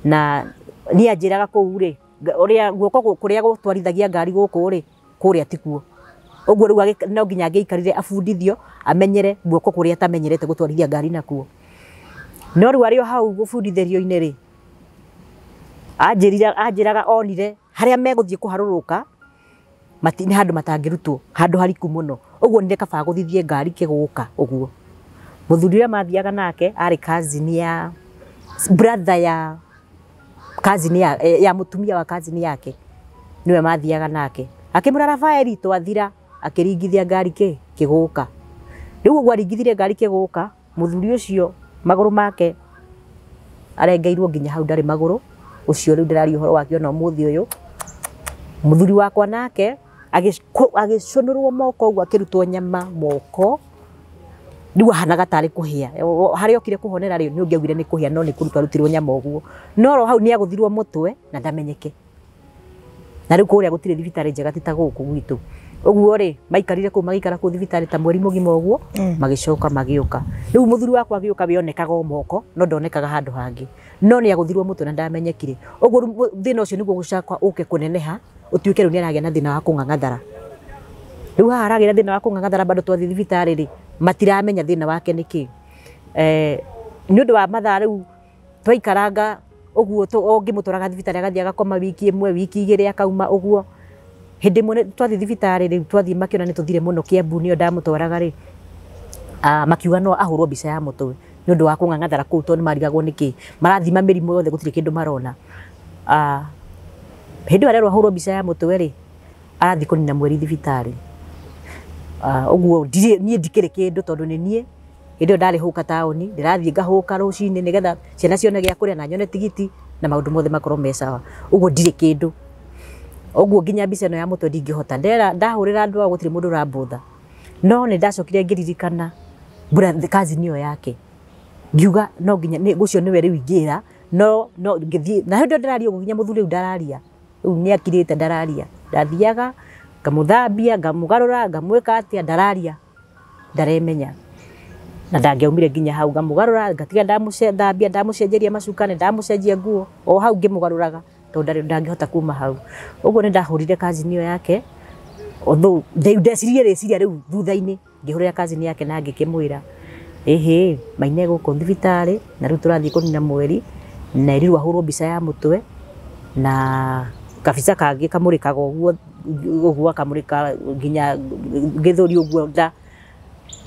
na niĩ anjĩraga kũu rĩ, ũrĩa guoko kũrĩa gũtwarithagia ngari gũkũ rĩ, kũrĩa tikuo. Ũguo rĩu no nginya angĩikarire abundithio, amenyere guoko kũrĩa atamenyerete gũtwarithia ngari nakuo. No rĩu arĩ o hau gũbundithĩrio-inĩ rĩ, anjĩraga onire harĩa megũthiĩ kũharũrũka, nĩ handũ matangĩrutwo, handũ hariku mũno. Ũguo nĩ kaba gũthithie ngari kĩgũka ũguo. Mũthuri ũrĩa mathiaga nake arĩ cousin ya brother ya cousin ya mũtumia wa cousin yake, nĩwe mathiaga nake. Akĩmwĩra Rafaeli twathira, akĩringithia ngari kĩgũka. Rĩu ũguo aringithirie ngari kĩgũka, mũthuri ũcio magũrũ make arengeirwo nginya hau ndarĩ magũrũ, ũcio rĩu ndĩraria ũhoro wake ona ũmũthĩ ũyũ. Mũthuri wakwa nake agĩcũnũrwo moko ũguo, akĩrutwo nyama moko, rĩu ahanaga tarĩ kũhĩa. Harĩa okire kũhonera rĩ, nĩ ũngĩaugire nĩ kũhĩa, no nĩ kũrutwo arutirwo nyama ũguo. No oro hau nĩ agũthirwo mũtwe na ndamenyeke. Na rĩu kũrĩa gũtirĩ thibitarĩ njega ti ta gũkũ gwitũ. Ũguo rĩ maikarire kũu magĩikara kũu thibitarĩ ta mweri mũgima ũguo magĩcoka magĩũka. Rĩu mũthuri wakwa agĩũka wĩonekaga o moko no ndonekaga handũ hangĩ, no nĩ agũthirwo mũtwe na ndamenyekire. Ũguo thĩna ũcio nĩguo gũcoka ũke kũneneha ũtuĩke rĩu nĩ aragĩa na thĩna wa kũng'ang'athara. Rĩu haha aragĩa na thĩna wa kũng'ang'athara bado twathiĩ thibitarĩ rĩ matiramenya thĩna wake nĩ kĩ. Nĩ ũndũ wa mathaa rĩu twaikaranga ũguo ũngĩmũtwaraga thibitarĩ agathiĩ agakoma wiki ĩmwe wiki igĩrĩ akauma ũguo. Hĩndĩ ĩmwe twathiĩ thibitarĩ rĩu twathiĩ makĩona nĩ tũthire mũno Kiambu nĩyo ndamũtwaraga rĩ, makiuga no ahũrwo mbica ya mũtwe nĩ ũndũ wa kũng'ang'athara kũu tondũ nĩ marigagwo nĩkĩ marathima mĩrimũ yothe gũtirĩ kĩndũ marona. Hĩndĩ ĩyo arerwo ahũrwo mbica ya mũtwe rĩ arathiĩ kũnina mweri thibitarĩ. Ũguo niĩ ndikĩrĩ kĩndũ tondũ nĩ niĩ hĩndĩ ĩyo ndarĩ hũka taũni ndĩrathiĩ ngahũka rũcinĩ nĩgetha ciana cione gĩa kũrĩa na nyone tigiti na maũndũ mothe makorwo me sawa. Ũguo ndirĩ kĩndũ. Ũguo nginya mbica ĩno ya mũtwe ndingĩhota. Ndahũrĩra andũ ao gũtirĩ mũndũ ũrambũtha. No nĩ ndacokire ngĩririkana cousin ĩyo yake ngiuga no nginya ũcio nĩwe rĩu ingĩra no ngĩthiĩ na hĩndĩ ĩyo ndĩraria ũguo nginya mũthuri rĩu ndararia rĩu nĩ akirĩte ndararia. Ndathiaga ngamũthambia ngamũgarũra ngamwĩka atĩa ndararia ndaremenya na ndangĩaumire nginya hau ngamũgarũra ngatiga ndamũthambia ndamũcenjeria macuka nĩ ndamũcenjia nguo o hau ngĩmũgarũraga tondũ ndangĩhota kuma hau. Ũguo nĩ ndahũrire cousin ĩyo yake although ndecirie rĩciria rĩu thutha-inĩ ngĩhũrĩra cousin yake na ngĩkĩmwĩra ĩhĩ Maina gũkũ thibitarĩ na rĩu tũrathiĩ kũnina mweri na ĩrirwo ahũrwo mbica ya mũtwe na kabica kangĩ kamũrĩkaga ũguo ũguo akamũrĩka nginya gĩthũri ũguo nda.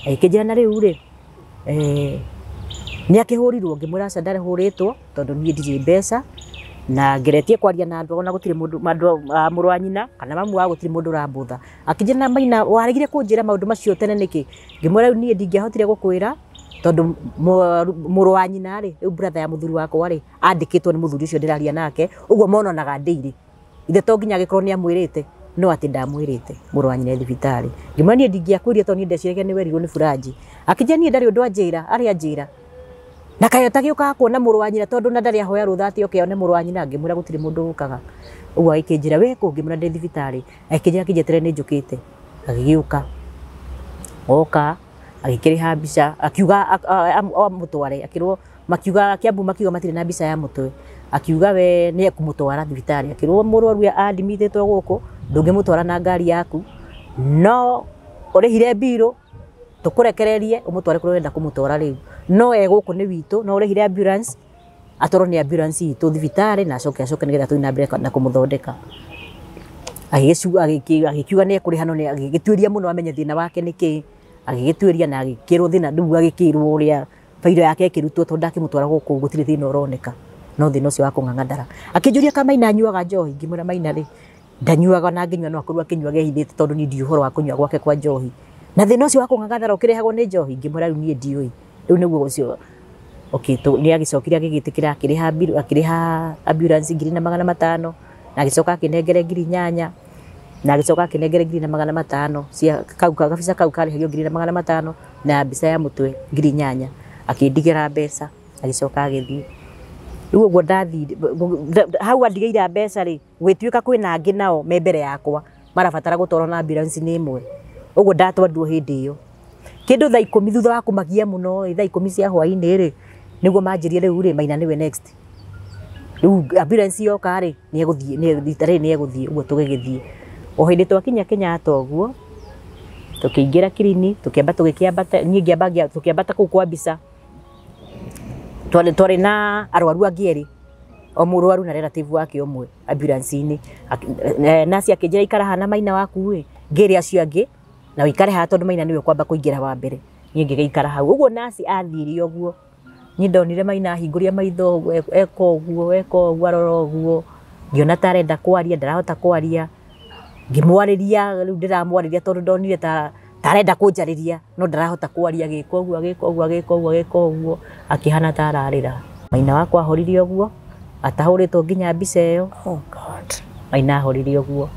Agĩkĩnjĩra na rĩu rĩ nĩ akĩhũrirwo ngĩmwĩra aca ndarĩhũrĩtwo tondũ niĩ ndirĩ mbeca na ngeretie kwaria na andũ ona gũtirĩ mũndũ mũrũ wa nyina kana mamu wao gũtirĩ mũndũ ũrambũtha. Akĩnjĩra na Maina waregire kũnjĩra maũndũ macio tene nĩkĩ? Ngĩmwĩra rĩu niĩ ndingĩahotire gũkwĩra tondũ mũrũ wa nyina rĩ rĩu brother ya mũthuri wakwa rĩ andĩkĩtwo nĩ mũthuri ũcio ndĩraria nake ũguo monanaga ndĩirĩ ithe to nginya angĩkorwo nĩ amwĩrĩte no atĩ ndamwĩrĩte mũrũ wa nyina thibitarĩ. Ngĩmwĩra niĩ ndingĩakwĩrire tondũ niĩ ndeciragia nĩ werirwo nĩ Buranji. Akĩnjĩra niĩ ndarĩ ũndũ anjĩra arĩ anjĩra na kaĩ ũtagĩũkaga kuona mũrũ wa nyina tondũ na ndarĩ ahoya rũtha atĩ oke one mũrũ wa nyina. Ngĩmwĩra gũtirĩ mũndũ ũkaga. Ũguo agĩkĩnjĩra we kũ? Ngĩmwĩra ndĩ thibitarĩ. Agĩkĩnjĩra kĩnjeterere nĩ njũkĩte. Agĩgĩũka oka agĩkĩrĩha mbica akiuga amũtware akĩrwo makiuga Kiambu makiuga matirĩ na mbica ya mũtwe akiuga we nĩ ekũmũtwara thibitarĩ akĩrwo mũrwaru admitĩtwo gũkũ ndũngĩmũtwara na ngari yaku no ũrĩhire mbirũ tũkũrekererie ũmũtware kũrĩa ũrenda kũmũtwara rĩu no e gũkũ nĩ witũ no ũrĩhire ambulance atwarwo nĩ ambulance itũ thibitarĩ na acoke acoke nĩgetha tũthiĩ na mbere na kũmũthondeka. Agĩkiuga nĩ ekũrĩha no agĩgĩtuĩria mũno amenye thĩna wake nĩ kĩ. Agĩgĩtuĩria na agĩkĩrwo thĩna rĩu agĩkĩrwo ũrĩa bairo yake ĩkĩrutwo tondũ ndakĩmũtwara gũkũ gũtirĩ thĩna ũroneka no thĩna ũcio wa kũng'ang'athara. Akĩnjũria ka Maina anyuaga njohi? Ngĩmwĩra Maina rĩ ndanyuaga na angĩnyua no akorwo akĩnyua ehithĩte tondũ niĩ ndiũĩ ũhoro wa kũnyua gwake kwa njohi na thĩna ũcio wa kũng'ang'athara ũkĩrehagwo nĩ njohi. Ngĩmwĩra rĩu niĩ ndiũĩ rĩu nĩguo ũcio okay. Nĩ agĩcokire agĩgĩtĩkĩra akĩrĩha ambulance 1,500 na agĩcoka akĩnengere 8,000 na agĩcoka akĩnengere 1,500 cia kau kabica kau karĩhagio 1,500 na mbica ya mũtwe 8,000 akĩndigĩra mbeca agĩcoka agĩthiĩ. Rĩu ũguo ndathire hau andigĩire mbeca rĩ gwĩtuĩka kwĩna angĩ nao me mbere yakwa marabatara gũtwarwo na ambulance nĩ ĩmwe ũguo ndatwarirwo hĩndĩ ĩyo kĩndũ thaa 10 thutha wa kũmagia mũno thaa 10 cia hwaĩ-inĩ rĩ nĩguo manjĩrire rĩu rĩ Maina nĩwe next rĩu ambulance yoka rĩ nĩ egũthiĩ rita rĩrĩ nĩ egũthiĩ ũguo tũgĩgĩthiĩ. O hĩndĩ twakinya Kenyatta ũguo tũkĩingĩra kirini tũkĩamba tũgĩkĩambata niĩ ngĩamba tũkĩambata kũu kwa mbica twarĩ na arwaru angĩ erĩ o mũrwaru na relative wake ũmwe ambulance-inĩ. Nasi akĩnjĩra ikara haha na Maina waku ĩ ngĩre acio angĩ na ũikare haha tondũ Maina nĩwe ũkwamba kũingĩra wa mbere niĩ ngĩgĩikara hau. Ũguo nasi athire ũguo niĩ ndonire Maina ahingũria maitho ũguo eka ũguo eka ũguo arora ũguo ngĩona ta arenda kwaria ndarahota kwaria ngĩmwarĩria rĩu ndĩramwarĩria tondũ ndonire ta arenda kũnjarĩria no ndarahota kwaria agĩka ũguo agĩka ũguo agĩka ũguo agĩka ũguo akĩhana ta ararĩra. Maina wakwa ahorire ũguo atahũrĩtwo nginya mbica ĩyo. Oh God. Maina ahorire ũguo.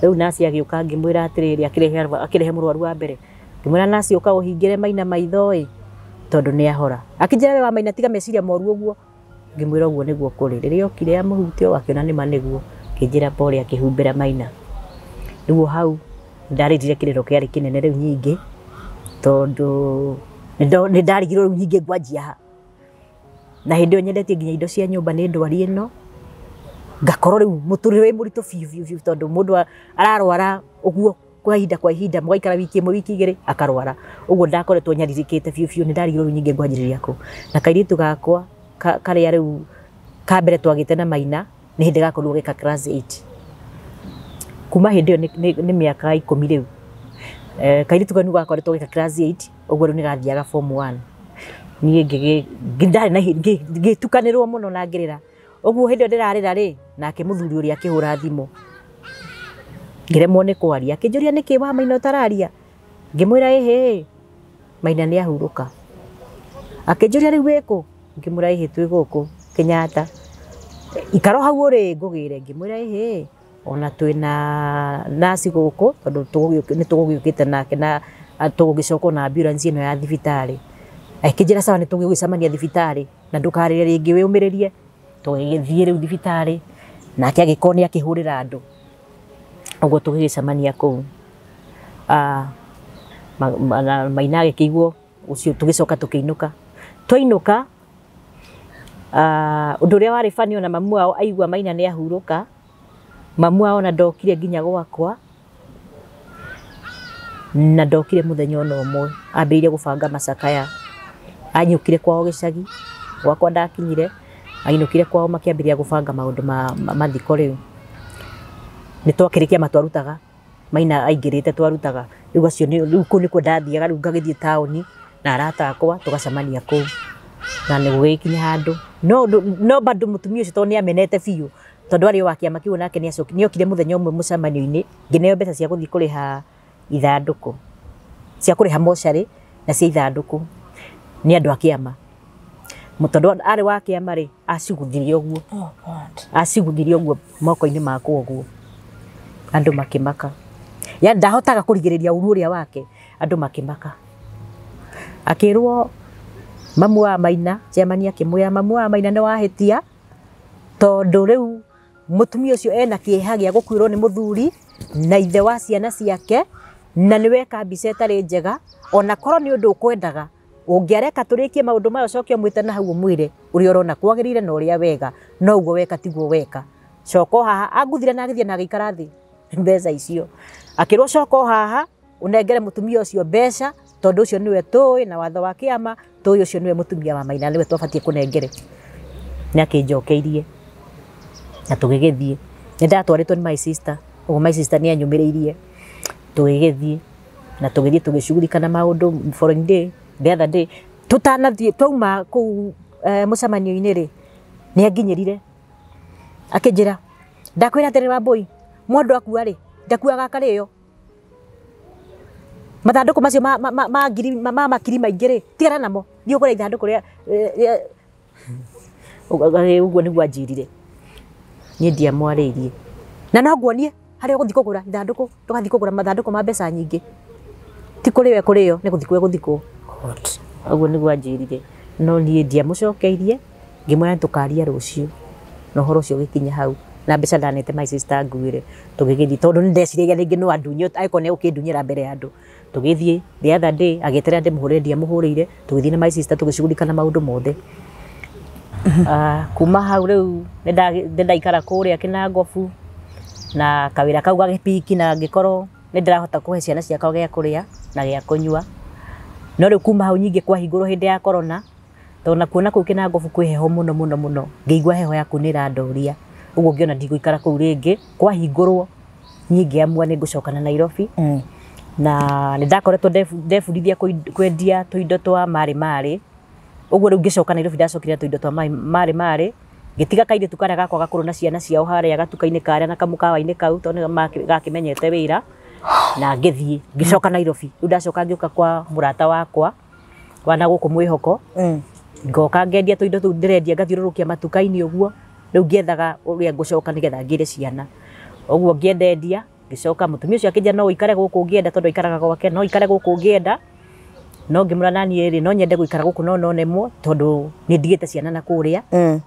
Rĩu nasi agĩũka ngĩmwĩra atĩrĩrĩ akĩrehe mũrwaru wa mbere ngĩmwĩra nasi ũka ũhingĩre Maina maitho ĩ tondũ nĩ ahora. Akĩnjĩra we wa Maina tiga meciria moru ũguo. Ngĩmwĩra ũguo nĩguo kũrĩ. Rĩrĩa okire amũhutie akĩona nĩma nĩguo akĩnjĩra pole akĩhumbĩra Maina. Rĩu hau Ndarĩrire kĩrĩro kĩarĩ kĩnene rĩu nyingĩ tondũ nĩ ndarigirwo rĩu nyingĩ ngwanjia ha. Na hĩndĩ ĩyo nyendetie nginya indo cia nyũmba nĩ ndwari ĩno. Ngakorwo rĩu mũtũrĩre wĩ mũritũ biũ biũ biũ tondũ mũndũ ararwara ũguo kwa ihinda kwa ihinda mũgaikara wiki ĩmwe wiki igĩrĩ akarwara. Ũguo ndakoretwo nyarirĩkĩte biũ biũ nĩ ndarigirwo rĩu nyingĩ ngwanjĩrĩria kũ. Na kairĩtu gakwa karĩa rĩu ka mbere twagĩte na Maina nĩ hĩndĩ gakorirwo geka class 8. Kuma hĩndĩ ĩyo nĩ mĩaka 10 rĩu. Kairĩtu kau gakoretwo geka class 8 ũguo rĩu nĩ gathiaga form 1. Niĩ ngĩtukanĩrwo mũno na ngĩrĩra. Ũguo hĩndĩ ĩyo ndĩrarĩra rĩ nake mũthuri ũrĩa akĩhũra thimũ. Ngĩremwo nĩ kwaria akĩnjũria nĩkĩ wa Maina ũtararia. Ngĩmwĩra ĩhĩ Maina nĩ ahurũka. Akĩnjũria rĩu wĩkũ? Ngĩmwĩra ĩhĩ twĩ gũkũ Kenyatta. Ikara hau ũrĩ ngũgĩre. Ngĩmwĩra ĩhĩ ona twĩna nasi gũkũ tondũ nĩ tũgũgĩũkĩte nake na tũgũgĩcoka na ambulance ĩno ya thibitarĩ. Akĩnjĩra sawa nĩ tũgũgĩcemania thibitarĩ na ndũkarĩre rĩngĩ wĩũmĩrĩrie. Tũgĩgĩthiĩ rĩu thibitarĩ nake agĩkorwo nĩ akĩhũrĩra andũ. Ũguo tũgĩgĩcemania kũu. Maina agĩkĩiguo ũcio tũgĩcoka tũkĩinũka. Twainũka ũndũ ũrĩa warĩ bani ona mamu wao aigua Maina nĩ ahurũka. Mamu wao ona ndokire nginya gwakwa na ndokire mũthenya ona ũmwe. Ambĩrĩirie gũbanga macakaya. Anyũkire kwao gĩcagi gwakwa ndakinyire ainũkire kwao makĩambĩrĩria gũbanga maũndũ ma mathiko rĩu. Nĩ twakĩrĩkia matwarutaga Maina aingĩrĩte twarutaga rĩu acio rĩu kũu nĩkuo ndathiaga rĩu ngagĩthiĩ taũni na arata akwa tũgacemania kũu na nĩ gũgĩkinya handũ no bado mũtumia ũcio tondũ nĩ amenete biũ tondũ arĩ wa kĩama kĩu nake nĩokire mũthenya ũmwe mũcemanio-inĩ ngĩneo mbeca cia gũthiĩ kũrĩha ithandũkũ cia kũrĩha mocarĩ na cia ithandũkũ nĩ andũ a kĩama. Tondũ arĩ wa kĩama rĩ aciguthirie ũguo. Oh God. Aciguthirie ũguo moko-inĩ makwa ũguo. Andũ makĩmaka. Ya ndahotaga kũrigĩrĩria ũru ũrĩa wake andũ makĩmaka. Akĩrwo mamu wa Maina chairman akĩmwĩra mamu wa Maina nĩ wahĩtia tondũ rĩu mũtumia ũcio ena kĩeha gĩa gũkuĩrwo nĩ mũthuri na ithe wa ciana ciake na nĩ weka mbica ĩtarĩ njega ona korwo nĩ ũndũ ũkwendaga ũngĩareka tũrĩkie maũndũ maya ũcoke ũmwĩte na hau ũmwĩre ũrĩa ũrona kwagĩrĩire na ũrĩa wega no ũguo weka tiguo weka. Coka haha anguthire na agĩthiĩ na agĩikara thĩ mbeca icio. Akĩrwo coka haha ũnengere mũtumia ũcio mbeca tondũ ũcio nĩwe tũĩ na watho wa kĩama tũĩ ũcio nĩwe mũtumia wa Maina nĩwe twabatiĩ kũnengere. Nĩ akĩnjokeirie na tũgĩgĩthiĩ. Nĩ ndatwarĩtwo nĩ my sister ũguo my sister nĩ anyũmĩrĩirie tũgĩgĩthiĩ na tũgĩthiĩ tũgĩcugurika na maũndũ following day the other day tũtanathiĩ twauma kũu mũcemanio-inĩ rĩ nĩ anginyĩrire akĩnjĩra ndakwĩra atĩrĩ Wambũi mwendwa akua rĩ ndakuaga akarĩo mathandũkũ macio ma ngiri ma makiri maingĩ rĩ tigana namo thiĩ ũgũre ithandũkũ rĩa ũguo nĩguo anjĩrire. Niĩ ndiamwarĩirie na no nguonie harĩa ũgũthiĩ kũgũra ithandũkũ ndũgathiĩ kũgũra mathandũkũ ma mbeca nyingĩ ti kũrĩo ekũrĩo nĩ gũthikwo egũthikwo. Ũguo nĩguo anjĩrire no niĩ ndiamũcokeirie ngĩmwĩra nĩtũkaria rũciũ na ũhoro ũcio ũgĩkinya hau na mbeca ndanete my sister nguĩre tũgĩgĩthiĩ tondũ nĩ ndeciragia rĩngĩ no andunye angĩkorwo nĩ egũkĩndunyĩra mbere ya andũ. Tũgĩthiĩ the other day agĩeterera ndĩmũhũrĩre ndiamũhũrĩire tũgĩthiĩ na my sister tũgĩcugurika na maũndũ mothe. Kuma hau rĩu nĩ ndaikara kũrĩa Kĩnangobu na kawĩra kau gagĩpiki na ngĩkorwo nĩ ndĩrahota kũhe ciana ciakwa gĩa kũrĩa na gĩa kũnyua. No rĩu kuma hau nyingĩ kwahingũrwo hĩndĩ ya corona tondũ nakuo nakũu Kĩnangobu kwĩ heho mũno mũno mũno ngĩigua heho ya kũu nĩ ĩrandoria ũguo ngĩona ndigũikara kũu rĩngĩ kwahingũrwo niĩ ngĩamua nĩ ngũcoka na Nairobi. Na nĩ ndakoretwo ndebundithia kwendia tũindo twa marĩ marĩ ũguo rĩu ngĩcoka Nairobi ndacokire tũindo twa marĩ marĩ ngĩtiga kairĩtu karĩa gakwa gakũrũ na ciana ciao harĩa gatuka-inĩ karĩa na kamũkawa-inĩ kau tondũ nĩ gakĩmenyete wĩra na ngĩthiĩ ngĩcoka Nairobi. Rĩu ndacoka ngĩũka kwa mũrata wakwa wa na gũkũ Mwĩhoko ngoka ngendia tũindo tũu ndĩrendia ngathiũrũrũkia matuka-inĩ ũguo rĩu ngĩethaga ũrĩa ngũcoka nĩgetha ngĩre ciana ũguo ngĩendendia ngĩcoka mũtumia ũcio akĩnjĩra no ũikare gũkũ ũngĩenda tondũ aikaraga gwake no ũikare gũkũ ũngĩenda no ngĩmwĩra naniĩ rĩ no nyende gũikara gũkũ no no nemwo tondũ nĩ ndigĩte ciana na kũrĩa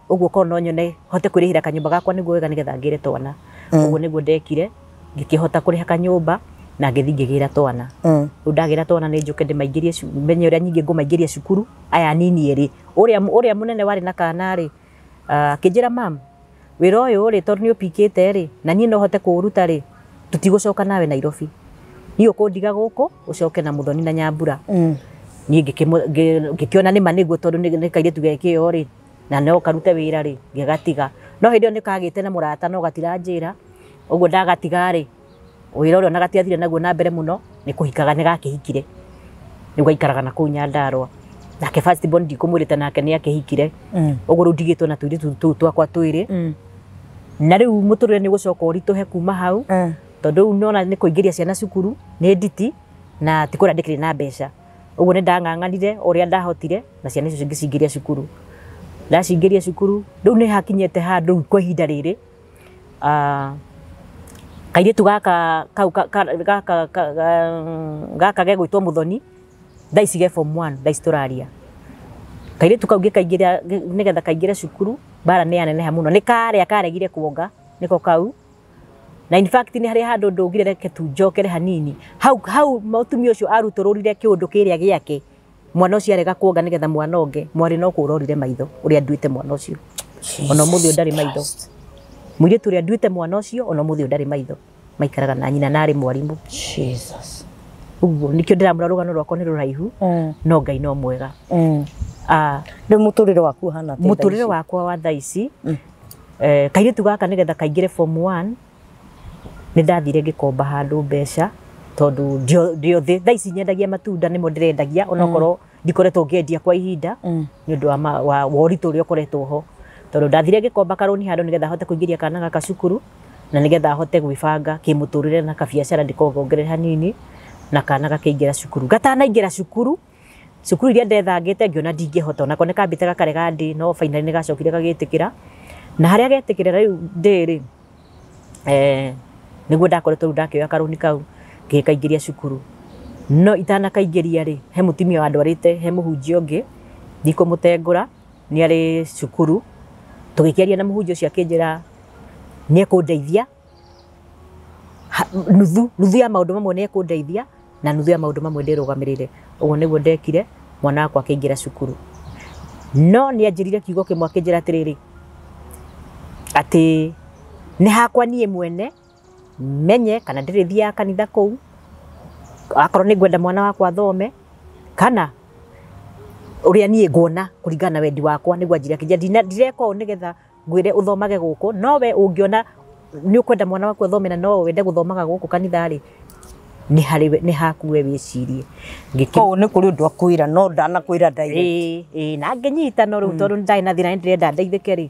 ũguo korwo no nyone hote kwĩrĩhĩra kanyũmba gakwa nĩguo wega nĩgetha ngĩre twana. Ũguo nĩguo ndekire ngĩkĩhota kũrĩha kanyũmba Na ngĩthiĩ ngĩgĩra twana. Rĩu ndagĩra twana nĩ njũke ndĩmaingĩrie menye ũrĩa nyingĩ ngũmaingĩria cukuru aya nini erĩ. Ũrĩa mũnene warĩ na kana rĩ, akĩnjĩra mam, wĩra ũyũ rĩ tondũ nĩ ũpikĩte rĩ na niĩ no hote kũũruta rĩ, tũtigũcoka nawe Nairobi. Niĩ ũkũndiga gũkũ ũcoke na Muthoni na Nyambura. Niĩ ngĩkĩona nĩma nĩguo tondũ nĩ kairĩtu gekĩo rĩ na no karute wĩra rĩ ngĩgatiga. No hĩndĩ ĩyo nĩ kagĩte na mũrata no gatiranjĩra ũguo ndagatiga rĩ wĩra ũrĩa ona gatiathire naguo na mbere mũno nĩ kũhikaga nĩ gakĩhikire. Rĩu gaikaraga na kũu Nyandarua. Nake first born ndikũmwĩrĩte nake nĩ akĩhikire. Ũguo rĩu ndigĩtwo na tũirĩtu tũu twakwa twĩrĩ. Na rĩu mũtũrĩre nĩ gũcoka ũritũhe kuma hau tondũ rĩu nona nĩ kũingĩria ciana cukuru nĩ nditi na ti kũrĩa ndĩkĩrĩ na mbeca. Ũguo nĩ ndang'ang'anire ũrĩa ndahotire na ciana icio ngĩcingĩria cukuru. Ndacingĩria cukuru rĩu nĩ hakinyĩte handũ kwa ihinda rĩrĩ kairĩtu gaka kau gaka gaka gegwĩtwo Muthoni thaa ici ge form 1 thaa ici tũraria. Kairĩtu kau ngĩkaingĩria nĩgetha kaingĩre cukuru mbara nĩ yaneneha mũno nĩ karĩa karegire kuonga nĩko kau. Na in fact nĩ harĩ handũ ndũgire reke tu njokere hanini hau hau mũtumia ũcio arutũrũrire kĩũndũ kĩrĩa gĩake mwana ũcio arega kuonga nĩgetha mwana onge mwarĩ no kũrorire maitho ũrĩa nduĩte mwana ũcio ona ũmũthĩ ndarĩ maitho. Mũirĩtu ũrĩa nduĩte mwana ũcio ona ũmũthĩ ndarĩ maitho maikaraga na nyina na arĩ mwarimũ. Jesus. Ũguo nĩkĩo ndĩramũra rũgano rwakwa nĩ rũraihu no Ngai no mwega. Rĩu mũtũrĩre waku ũhana atĩa? Mũtũrĩre wakwa wa thaa ici kairĩtu gaka nĩgetha kaingĩre form 1 nĩ ndathire ngĩkomba handũ mbeca tondũ ndio thĩ thaa ici nyendagia matunda nĩmo ndĩrendagia onokorwo ndikoretwo ngĩendia kwa ihinda nĩ ũndũ wa ũritũ ũrĩa ũkoretwo ho tondũ ndathire ngĩkomba karũni handũ nĩgetha hote kũingĩria kana gaka cukuru na nĩgetha hote gwĩbanga kĩmũtũrĩre na kabiacara ndikongongerere hanini na kana gakĩingĩra cukuru. Gatanaingĩra cukuru cukuru iria ndethangĩte ngĩona ndingĩhota onako nĩ kambĩte gakarega ndĩ no finally nĩ gacokire gagĩtĩkĩra na harĩa getĩkĩra rĩu ndĩ rĩ nĩguo ndakoretwo rĩu ndakĩoya karũni kau ngĩkaingĩria cukuru. No itanakaingĩria rĩ he mũtumia wandwarĩte he mũhunjia ũngĩ ndikũmũtengũra nĩ arĩ cukuru tũgĩkĩaria na mũhunjia ũcio akĩnjĩra nĩ ekũndeithia nuthu ya maũndũ mamwe nĩ ekũndeithia na nuthu ya maũndũ mamwe ndĩrũgamĩrĩre. Ũguo nĩguo ndekire mwana wakwa akĩingĩra cukuru. No nĩ anjĩrire kiugo kĩmwe akĩnjĩra atĩrĩrĩ atĩ nĩ hakwa niĩ mwene menye kana ndĩrĩthiaga kanitha kũu akorwo nĩ ngwenda mwana wakwa athome kana ũrĩa niĩ nguona kũringana na wendi wakwa nĩguo anjĩre akĩnjĩra ndireka ũũ nĩgetha ngwĩre ũthomage gũkũ no we ũngĩona nĩ ũkwenda mwana waku athome na no wende gũthomaga gũkũ kanitha rĩ nĩ harĩ nĩ haku we wĩcirie. Koguo nĩ kũrĩ ũndũ akwĩra no ndanakwĩra direct. Ĩĩ na ngĩnyita no rĩu tondũ ndarĩ na thĩna nĩ ndĩrenda ndeithĩke rĩ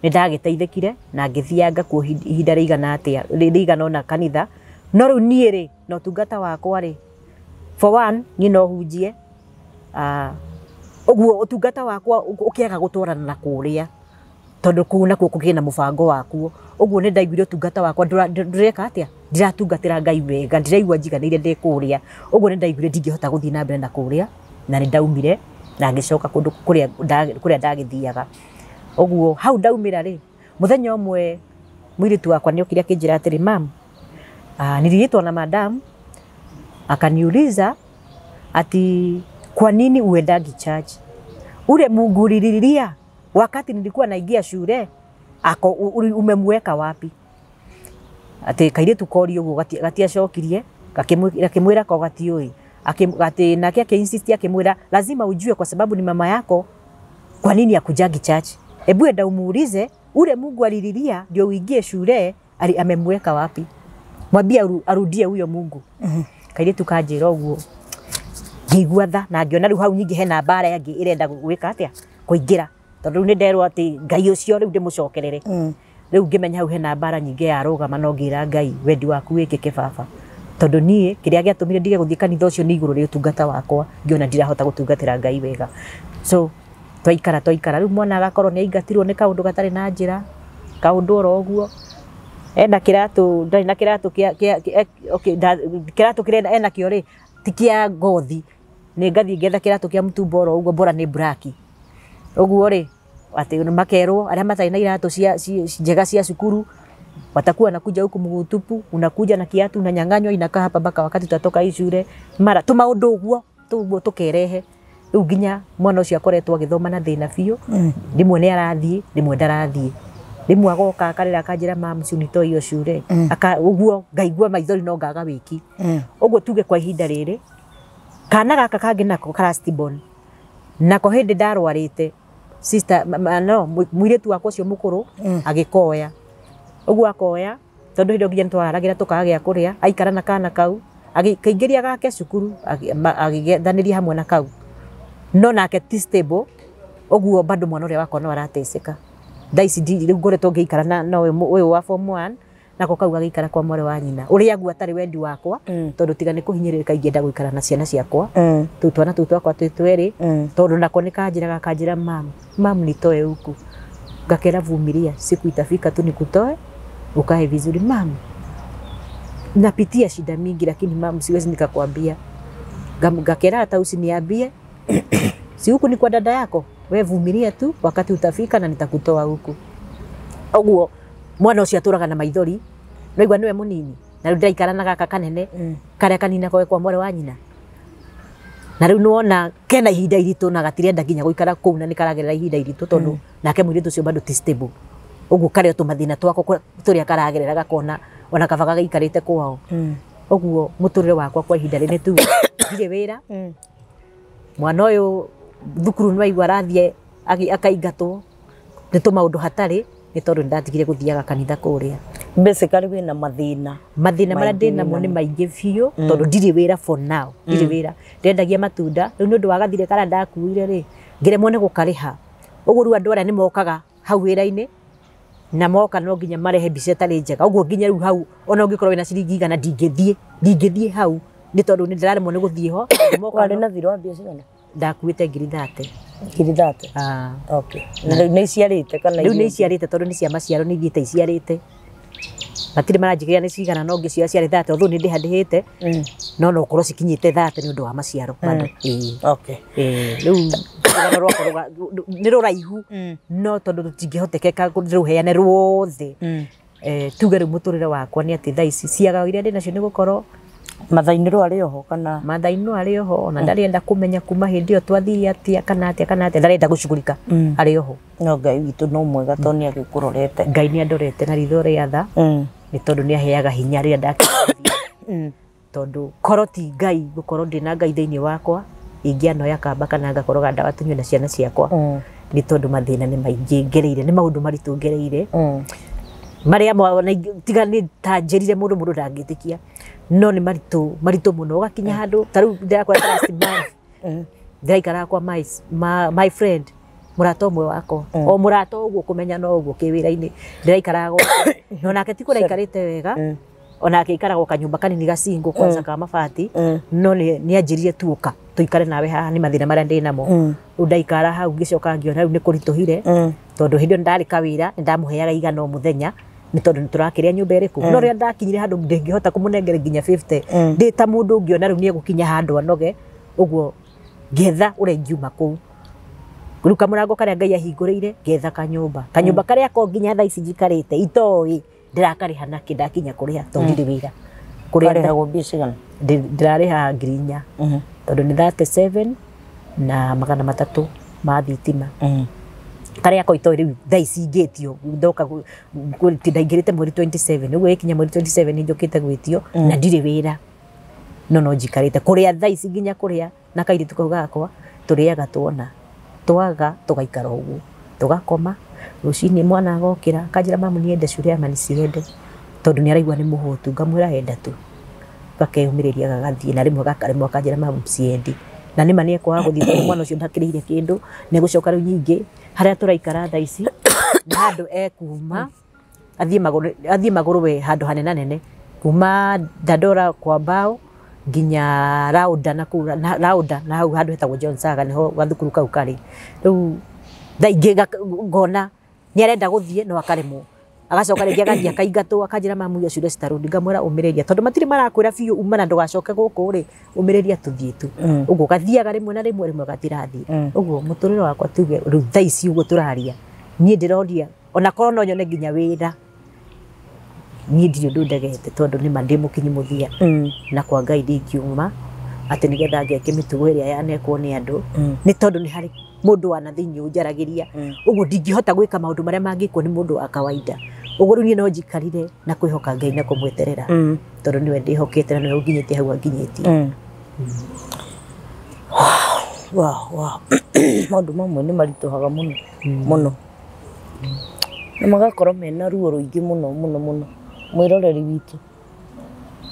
nĩ ndagĩteithĩkire na ngĩthianga kuo ihinda rĩigana atĩa rĩigana ũna kanitha. No rĩu niĩ rĩ na ũtungata wakwa rĩ for one niĩ no hunjie ũguo ũtungata wakwa ũkĩaga gũtwarana na kũrĩa tondũ kũu nakuo kũkĩrĩ na mũbango wakuo. Ũguo nĩ ndaiguire ũtungata wakwa ndũreka atĩa ndiratungatĩra Ngai wega ndiraigua njiganĩire ndĩ kũrĩa. Ũguo nĩ ndaiguire ndingĩhota gũthiĩ na mbere na kũrĩa na nĩ ndaumire na ngĩcoka kũndũ kũrĩa ndagĩthiaga. Ũguo hau ndaumĩra rĩ mũthenya ũmwe mũirĩtu wakwa nĩ okire akĩnjĩra atĩrĩ mam, niliitwa na madam akaniuliza ati kwa nini uendangi church? Ule Mungu ulililia wakati nilikuwa naingia shule ako umemweka wapi? Ati kairĩtu korio ũguo gatiacokirie gakĩmwĩra ko gatiũĩ ati nake akĩinsist akĩmwĩra lazima ujue kwa sababu ni mama yako kwa nini akujagi church? Ebu enda umuulize ule Mungu alililia ndio uingie shule amemweka wapi? Mwambie arudie huyo Mungu. Kairĩtu kanjĩra ũguo ngĩigua tha na ngĩona rĩu hau nyingĩ hena mbara ĩngĩ ĩrenda gwĩka atĩa kũingĩra tondũ rĩu nĩ nderwo atĩ Ngai ũcio rĩu ndĩmũcokerere. Rĩu ngĩmenya hau hena mbara nyingĩ yarũgama no ngĩra Ngai wendi waku wĩkĩke baba tondũ niĩ kĩrĩa gĩatũmire ndige gũthiĩ kanitha ũcio nĩ igũrũ rĩa ũtungata wakwa ngĩona ndirahota gũtungatĩra Ngai wega. So twaikara rĩu mwana agakorwo nĩ aingatirwo nĩ kaũndũ gatarĩ na njĩra kaũndũ oro ũguo ena kĩratũ ndarĩ na kĩratũ kĩratũ kĩrĩa enakĩo rĩ ti kĩa ngothi nĩ ngathiĩ ngetha kĩratũ kĩa mũtumba oro ũguo bora nĩ braki. Ũguo rĩ atĩ makerwo arĩa matarĩ na iratũ cia njega cia cukuru Watakuwa wanakuja huku mguu tupu, unakuja na kiatu unanyang'anywa, inakaa hapa mpaka wakati utatoka hii shule. Mara tumaundu uguo tuguo tukerehe riu nginya mwana ucio akoretwo agithoma na thina biũ. Rĩmwe nĩ arathiĩ, rĩmwe ndarathiĩ, rĩmwe agoka akarĩra akanjĩra mamu si unitoe hiyo shule. Aka ũguo ngaigua maithori no ngaga wĩki. Ũguo tuge kwa ihinda rĩrĩ kana gaka kangĩ nako ka last born nako hĩndĩ ndarwarĩte sister no mũirĩtu wakwa ũcio mũkũrũ agĩkoya ũguo akoya tondũ hĩndĩ ĩyo nginya nĩtwararagĩra tũkaga gĩa kũrĩa aikara na kana kau agĩkaingĩria gake cukuru agĩgethanĩria hamwe na kau no nake ti stable ũguo bado mwana ũrĩa wakwa no arateceka thaa ici rĩu ngoretwo ngĩikara na ũyũ wa form 1 nako kau gagĩikara kwa mwarĩ wa nyina ũrĩa guo atarĩ wendi wakwa tondũ tiga nĩ kũhinyĩrĩrĩka ingĩenda gũikara na ciana ciakwa tũu twana tũu twakwa twĩ twerĩ tondũ nako nĩ kanjĩraga kanjĩra mam mam nitoe huku ngakera vumilia siku itafika tu nikutoe ukae vizuri mam napitia shida mingi lakini mam siwezi nikakwambia ngakera hata usiniambie si huku ni kwa dada yako we vumilia tu wakati utafika na nitakutoa huku ũguo mwana ũcio atũraga na maithori naigua nĩwe mũnini na rĩu ndĩraikara na gaka kanene karĩa kanini koe kwa mwarĩ wa nyina na rĩu nĩwona kena ihinda iritũ na gatirenda nginya gũikara kũu na nĩ karagerera ihinda iritũ tondũ nake mũirĩtu ũcio bado ti stable ũguo karĩa tũmathĩna twako tũrĩa karagerera gakona ona kaba gagĩikarĩte kwao ũguo mũtũrĩre wakwa kwa ihinda rĩrĩ tu ndirĩ wĩra mwana ũyũ thukuru nĩwaigua arathiĩ akaingatwo nĩ tũmaũndũ hatarĩ nĩ tondũ nĩndatigire gũthiaga kanitha kũrĩa. Basically wĩna mathĩna mathĩna marĩa ndĩ namo nĩ maingĩ biũ tondũ ndirĩ wĩra for now ndirĩ wĩra ndendagia matunda rĩu nĩ ũndũ wa gathirĩ karĩa ndakuire rĩ ngĩremwo nĩ gũkarĩha ũguo rĩu andũ arĩa nĩ mokaga hau wĩra-inĩ na moka no nginya marehe mbica ĩtarĩ njega ũguo nginya rĩu hau ona ũngĩkorwo wĩna ciringi igana ndingĩthiĩ hau nĩ tondũ nĩ ndĩraremwo nĩ gũthiĩ ho. Warĩ na thirĩ wa mbia cigana? Ndakuĩte ngiri 30. Ngiri 30? Okay. Rĩu nĩ iciarĩte kana? Rĩu nĩ iciarĩte tondũ nĩ cia maciaro nĩ ithiĩte iciarĩte matirĩ maranjĩkĩra nĩ cigana no ngĩcioya ciarĩ 30 although nĩ ndĩhandĩhĩte no no ũkorwo cikinyĩte 30 nĩ ũndũ wa maciaro bado. Okay. Rĩu rũgano rwakwa nĩ rũraihu no tondũ rũtingĩhotekeka rũheane ruothe tuge rĩu mũtũrĩre wakwa nĩ atĩ thaa ici ciagago iria ndĩ nacio nĩ gũkorwo Mathai-inĩ rũ arĩ oho kana? Mathai-inĩ no arĩ oho ona ndarenda kũmenya kuma hĩndĩ ĩyo twathire atĩa kana atĩa kana atĩa ndarenda gũcugurika arĩ oho. No Ngai witũ no mwega tondũ nĩ agĩkũrorete. Ngai nĩ andorete na ritho rĩa tha nĩ tondũ nĩ aheaga hinya rĩrĩa ndakĩrĩria tondũ korwo ti Ngai gũkorwo ndĩna Ngai thĩinĩ wakwa ingĩanoya kamba kana ngakoroga ndawa tũnyue na ciana ciakwa nĩ tondũ mathĩna nĩ maingĩ ngereire nĩ maũndũ maritũ ngereire marĩa tiga nĩ ta njĩrire mũndũ mũndũ ndangĩtĩkia no nĩ maritũ maritũ mũno ũgakinya handũ ta rĩu ndĩrakora last month ndĩraikaraga kwa my friend mũrata ũmwe wakwa o mũrata ũguo kũmenya no ũguo kĩwĩra-inĩ ndĩraikaraga gwake no nake ti kũrĩa aikarĩte wega onake aikaraga o kanyũmba kanini gacingo kwanza ka mabati no nĩ anjĩrire tu ũka tũikare nawe haha nĩ mathĩna marĩa ndĩ namo rĩu ndaikara hau ngĩcoka ngĩona rĩu nĩ kũritũhire tondũ hĩndĩ ĩyo ndarĩ kawĩra nĩ ndamũheaga igana o mũthenya nĩ tondũ nĩ tũrakĩrĩa nyũmba ĩrĩkũ no rĩrĩa ndakinyire handũ ndĩngĩhota kũmũnengera nginya 50 ndĩ ta mũndũ ũngĩona rĩu nĩ egũkinya handũ anoge ũguo ngetha ũrĩa ingiuma kũu rĩu kamũrango karĩa Ngai ahingũrĩire ngetha kanyũmba kanyũmba karĩa ko nginya thaa ici njikarĩte itoĩ ndĩrakarĩha nakĩ ndakinya kũrĩha tondũ ndirĩ wĩra kũrĩa ndĩrarĩhagwo mbia cigana? Ndĩrarĩha ngiri inya tondũ nĩ 37 na 300 ma thitima karĩa ko itoĩ rĩu thaa ici ingĩtio ndoka ndaingĩrĩte mweri 27 ũguo ĩkinya mweri 27 nĩ njũkĩte gwĩtio na ndirĩ wĩra no no njikarĩte kũrĩa thaa ici nginya kũrĩa na kairĩtu kau gakwa tũrĩaga tuona twaga tũgaikara ũguo tũgakoma rũcinĩ mwana agokĩra akanjĩra mamu niende cure ama niciende tondũ nĩ araigua nĩ mũhũtu ngamwĩra enda tu gakeyũmĩrĩria gagathiĩ na rĩmwe gakaremwo akanjĩra mamu ciendi na nĩma nĩ ekwaga gũthiĩ tondũ mwana ũcio ndakĩrĩire kĩndũ nĩ egũcoka rĩu nyingĩ harĩa tũraikara thaa ici nĩ handũ ekuma athiĩ magũrũ we handũ hanenanene kuma Dandora kwa mbao nginya Rauda na kũu Rauda na hau handũ hetagwo John Saga nĩho gathukuru kau karĩ rĩu thaa ingĩ ngona nĩ arenda gũthiĩ no akaremwo agacoka rĩngĩ agathiĩ akaingatwo akanjĩra mamu iyo cure citarũndi ngamwĩra ũmĩrĩria tondũ matirĩ marakwĩra biũ uma na ndũgacoke gũkũ rĩ ũmĩrĩria tũthiĩ tu ũguo gathiaga rĩmwe na rĩmwe rĩmwe gatirathiĩ ũguo mũtũrĩre wakwa tuge rĩu thaa ici ũguo tũraria niĩ ndĩroria ona korwo no nyone nginya wĩra Niĩ ndirĩ ũndũ ndegete tondũ nĩ ma ndĩ mũkinyi mũthia na kwa Ngai ndingiuma atĩ nĩgetha ngeke mĩtugo ĩrĩa yanekwo nĩ andũ nĩ tondũ nĩ harĩ mũndũ wa na thĩinĩ ũnjaragĩria ũguo ndingĩhota gwĩka maũndũ marĩa mangĩkwo nĩ mũndũ wa kawaida. Ũguo rĩu niĩ no njikarire na kwĩhoka Ngai na kũmweterera tondũ nĩwe ndĩhokete na nĩwe ũnginyĩtie hau anginyĩtie. Wow, wow. Maũndũ mamwe nĩ maritũhaga mũno mũno na magakorwo mena ruo rũingĩ mũno mũno mũno. Mwĩroreri witũ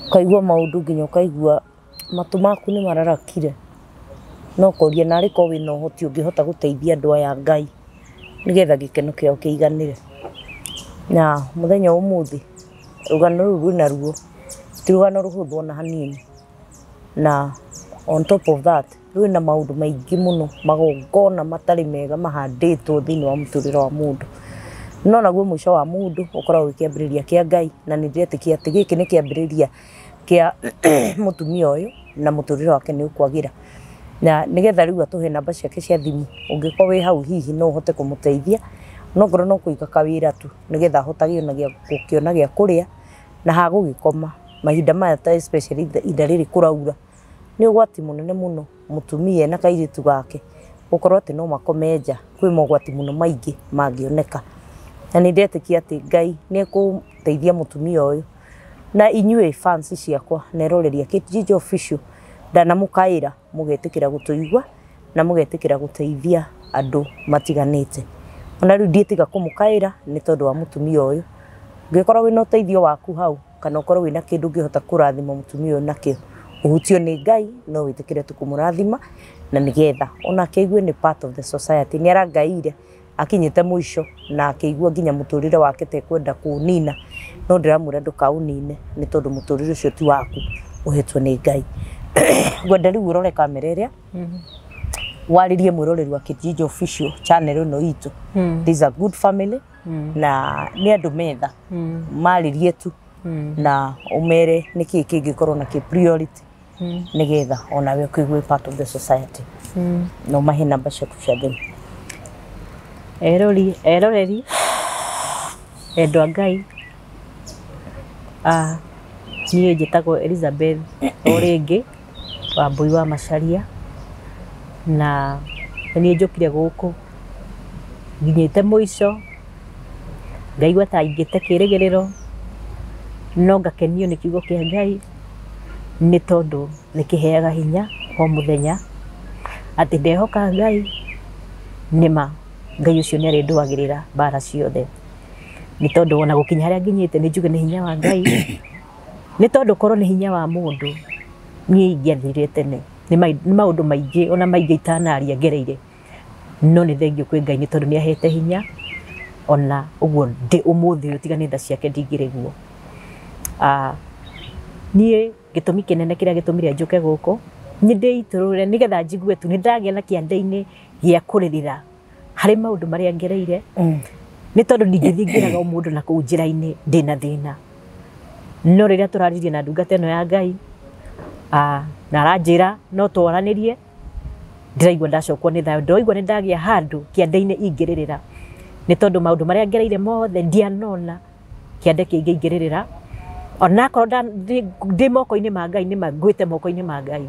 ũkaigua maũndũ nginya ũkaigua matũ maku nĩ mararakire, no ũkoria narĩ korwo wĩna ũhoti ũngĩhota gũteithia andũ aya Ngai nĩgetha gĩkeno kĩao kĩiganĩre. Na mũthenya wa ũmũthĩ rũgano rũrũ rwĩna ruo, ti rũgano rũhũthũ ona hanini. Na on top of that rwĩna maũndũ maingĩ mũno, magongona matarĩ mega mahandĩtwo thĩinĩ wa mũtũrĩre wa mũndũ. No naguo mũico wa mũndũ ũkoragwo wĩ kĩambĩrĩria kĩa Ngai, na nĩ ndĩretĩkia atĩ gĩkĩ nĩ kĩambĩrĩria kĩa mũtumia ũyũ na mũtũrĩre wake nĩ ũkwagĩra. Na nĩgetha rĩu atũhe namba ciake cia thimũ, ũngĩkorwo wĩ hau hihi no ũhote kũmũteithia, no ngorwo no kũiga kawĩra tu nĩgetha ahotage ona gũkĩona gĩa kũrĩa na ha gũgĩkoma. Mahinda maya ta especially ihinda rĩrĩ kũraura nĩ ũgwati mũnene mũno mũtumia ena kairĩtu gake gũkorwo atĩ no makome nja, kwĩ mogwati mũno maingĩ mangĩoneka. Na nĩ ndetĩkia atĩ Ngai nĩ ekũteithia mũtumia ũyũ. Na inyuĩ fans ciakwa na eroreri a Kate Gigi Official, ndanamũkaĩra mũgetĩkĩra gũtũigua na mũgetĩkĩra gũteithia andũ matiganĩte. Ona rĩu ndiĩtiga kũmũkaĩra nĩ tondũ wa mũtumia ũyũ. Ũngĩkorwo wĩna ũteithio waku hau kana ũkorwo wĩna kĩndũ ũngĩhota kũrathima mũtumia ũyũ nakĩo, ũhutio nĩ Ngai no wĩtĩkĩre tu kũmũrathima na nĩgetha onake aigue nĩ part of the society. Nĩ arangaire akinyĩte mũico na akĩigua nginya mũtũrĩre wake ta ekwenda kũũnina, no ndĩramwĩra ndũkaũnine nĩ tondũ mũtũrĩre ũcio ti waku, ũhetwo nĩ Ngai. Ngwenda rĩu ũrore kamera ĩrĩa warĩrie mwĩroreri wa Kate Gigi Official channel ĩno itũ. This is a good family na nĩ andũ metha marĩrie tu na ũmere nĩkĩĩ kĩngĩkorwo na kĩ priority nĩgetha onawe ũkĩigue part of the society. Na ũmahe namba ciaku cia thimũ. Eroreri endwa Ngai, niĩ njĩtagwo Elizabeth o rĩngĩ Wambui wa Macharia, na niĩ njũkire gũkũ nginyĩte mũico ngaigua ta ingĩte kĩrĩgĩrĩro, no ngakenio nĩ kiugo kĩa Ngai nĩ tondũ nĩ kĩheaga hinya o mũthenya atĩ ndehoka Ngai nĩma Ngai ũcio nĩ arĩndũagĩrĩra mbara ciothe. Nĩ tondũ ona gũkinya harĩa nginyĩte nĩ njuge nĩ hinya wa Ngai, nĩ tondũ korwo nĩ hinya wa mũndũ niĩ ingĩathirire tene. Nĩ maũndũ maingĩ ona maingĩ itanaria ngereire, no nĩ thengio kwĩ Ngai nĩ tondũ nĩ ahete hinya ona ũguo ndĩ ũmũthĩ ũyũ tiga nĩ tha ciake ndingĩrĩ guo. Niĩ gĩtũmi kĩnene kĩrĩa gĩtũmire njũke gũkũ nĩ ndĩitũrũre nĩgetha njigue tu nĩ ndagĩa na kĩande-inĩ gĩa kũrĩrĩra harĩ maũndũ marĩa ngereire, nĩ tondũ ndingĩthiĩ ngĩraga o mũndũ na kũu njĩra-inĩ ndĩna thĩna. No rĩrĩa tũraririe na ndungata ĩno ya Ngai na aranjĩra no twaranĩrie, ndĩraigua ndacokwo nĩ thayũ, ndĩraigua nĩ ndagĩa handũ kĩande-inĩ ingĩrĩrĩra, nĩ tondũ maũndũ marĩa ngereire mothe ndianona kĩande kĩngĩ ingĩrĩrĩra. Onakorwo ndĩ moko-inĩ ma Ngai, nĩ ma ngwĩte moko-inĩ ma Ngai.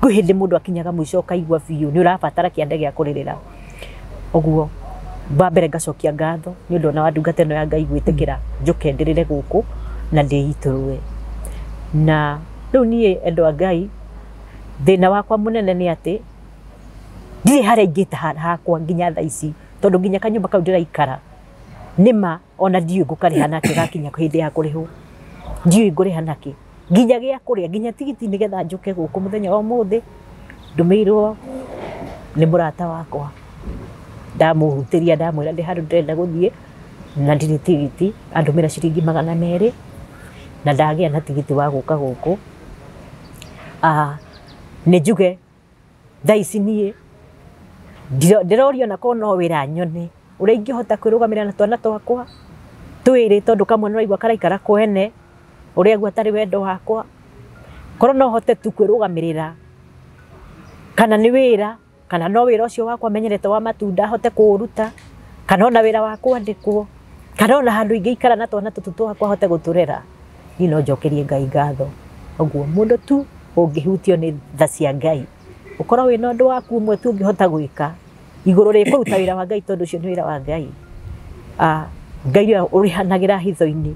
Kwĩ hĩndĩ mũndũ akinyaga mũico ũkaigua biũ nĩ ũrabatara kĩande gĩa kũrĩrĩra. Ũguo wa mbere ngacokia ngatho nĩ ũndũ ona wa ndungata ĩno ya Ngai gwĩtĩkĩra njũke ndĩrĩre gũkũ na ndĩitũrũe. Na rĩu niĩ endwa Ngai, thĩna wakwa mũnene nĩ atĩ ndirĩ harĩa ingĩta hakwa nginya thaa ici, tondũ nginya kanyũmba kau ndĩraikara nĩma ona ndiũĩ ngũkarĩha nakĩ gakinya hĩndĩ ya kũrĩhwo, ndiũĩ ngũrĩha nakĩ nginya gĩa kũrĩa nginya tigiti nĩgetha njũke gũkũ mũthenya wa ũmũthĩ. Ndũmĩirwo nĩ mũrata wakwa, ndamũhutĩria ndamwĩra ndĩ handũ ndĩrenda gũthiĩ na ndirĩ tigiti, andũmĩra ciringi 200 na ndagĩa na tigiti wa gũka gũkũ. Nĩ njuge thaa ici niĩ ndĩrorio na korwo no wĩra nyone ũrĩa ingĩhota kwĩrũgamĩrĩra na twana twakwa twĩrĩ, tondũ kamwe nĩũraigua karaikara kwene ũrĩa guo atarĩ wendo wakwa, korwo no hote tu kwĩrũgamĩrĩra kana nĩ wĩra kana no wĩra ũcio wakwa menyerete wa matunda hote kũũruta, kana ona wĩra wa kwandĩkwo, Kana ona handũ ingĩikara na twana tũtũ twakwa hote gũtũrera, niĩ no njokerie Ngai ngatho. Ũguo mũndũ tu ũngĩhutio nĩ tha cia Ngai, ũkorwo wĩna ũndũ waku ũmwe tu ũngĩhota gwĩka igũrũ rĩ kũruta wĩra wa Ngai, tondũ ũcio nĩ wĩra wa Ngai. Ngai ũrĩa ũrĩhanagĩra hitho-inĩ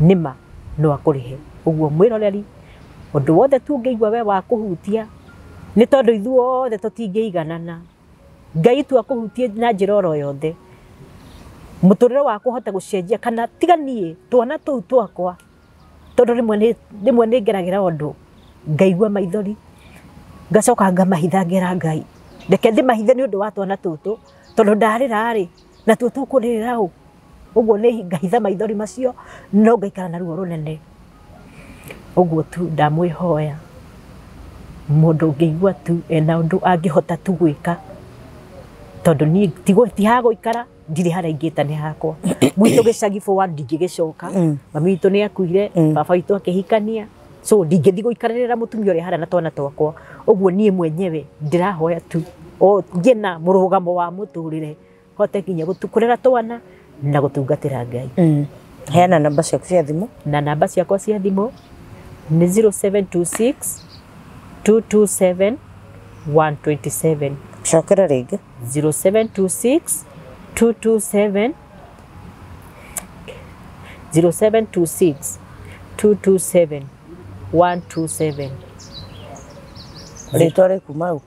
nĩma no akũrĩhe. Ũguo mwĩroreri, ũndũ wothe tu ũngĩigua we wa kũhutia, nĩ tondũ ithuothe tũtingĩiganana, Ngai tu akũhutie na njĩra oro yothe, mũtũrĩre waku ũhote gũcenjia, kana tiga niĩ twana tũu twakwa, tondũ rĩmwe nĩ ngeragĩra ũndũ ngaigua maithori, ngacoka ngamahitha ngera Ngai reke ndĩmahithe nĩ ũndũ wa twana tũtũ, tondũ ndarĩra rĩ natuo tũkũrĩrĩra ũ. Ũguo nĩ ngahitha maithori macio no ngaikara na ruo rũnene. Ũguo tu ndamwĩhoya mũndũ ũngĩigua tu ena ũndũ angĩhota tu gwĩka, tondũ niĩ ti ha gũikara, ndirĩ harĩa ingĩta nĩ hakwa. Gwitũ gĩcagi for one ndingĩgĩcoka, mami witũ nĩ akuire, baba witũ akĩhikania, so ndingĩthiĩ gũikarĩrĩra mũtumia ũrĩa harĩa na twana twakwa. Ũguo niĩ mwenyewe ndĩrahoya tu o ngĩe na mũrũgamo wa mũtũrĩre, hote nginya kũrera twana na gũtungatĩra Ngai. Heana namba ciaku cia thimũ. Na namba ciakwa cia thimũ nĩ 0726 227 127. Cokera rĩngĩ. 0726 227 0726 227 127. Rĩtwa rĩkuma ũ?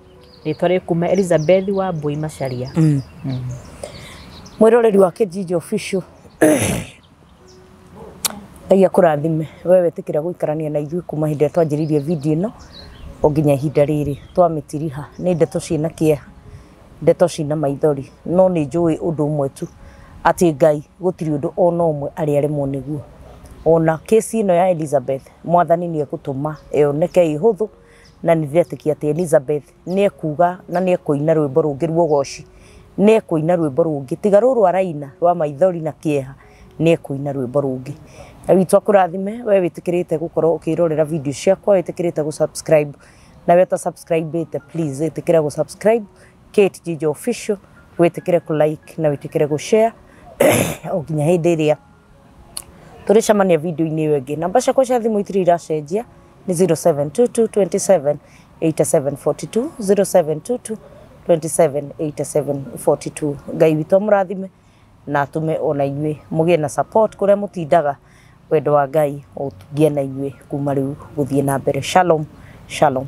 Rĩtwa rĩkuma Elizabeth wa Mbui Macharia. Mwĩroreri wa Kijiji Official, Ngai akũrathime we wetĩkĩra gũikarania na ithuĩ kuma hĩndĩ ĩrĩa twanjĩrĩirie video ĩno o nginya ihinda rĩrĩ twamĩtiriha. Nĩ ndeto ciĩna kĩeha, ndeto ciĩna maithori, no nĩ njũĩ ũndũ ũmwe tu, atĩ Ngai gũtirĩ ũndũ ona ũmwe arĩ aremwo nĩguo. Ona kesi ĩno ya Elizabeth, Mwathani nĩ egũtũma ĩoneke ĩ hũthũ, na nĩ ndĩretĩkia atĩ Elizabeth nĩ ekuga na nĩ ekũina rwĩmbo rũngĩ rwa ũgoci, nĩ ekũina rwĩmbo rũngĩ tiga rũrũ araina rwa maithori na kĩeha, nĩ ekũina rwĩmbo rũngĩ. Ngai witũ akũrathime we wĩtĩkĩrĩte gũkorwo ũkĩrorera video ciakwa, wĩtĩkĩrĩte gũ-subscribe, na we ũta-subscribe-ĩte please ĩtĩkĩra gũ-subscribe Kate Jijo Official, wĩtĩkĩre kũ-like na wĩtĩkĩre gũ-share o nginya hĩndĩ ĩrĩa tũrĩcemania video-inĩ ĩyo ĩngĩ. Namba ciakwa cia thimũ itirĩ iracenjia, nĩ 0722 27 8742, 0722 27 8742. Ngai witũ amũrathime na atũme ona inyuĩ mũgĩe na support kũrĩa mũtindaga. Wendo wa Ngai ũtũgĩe na inyuĩ kuma rĩu gũthiĩ na mbere. Shalom, shalom.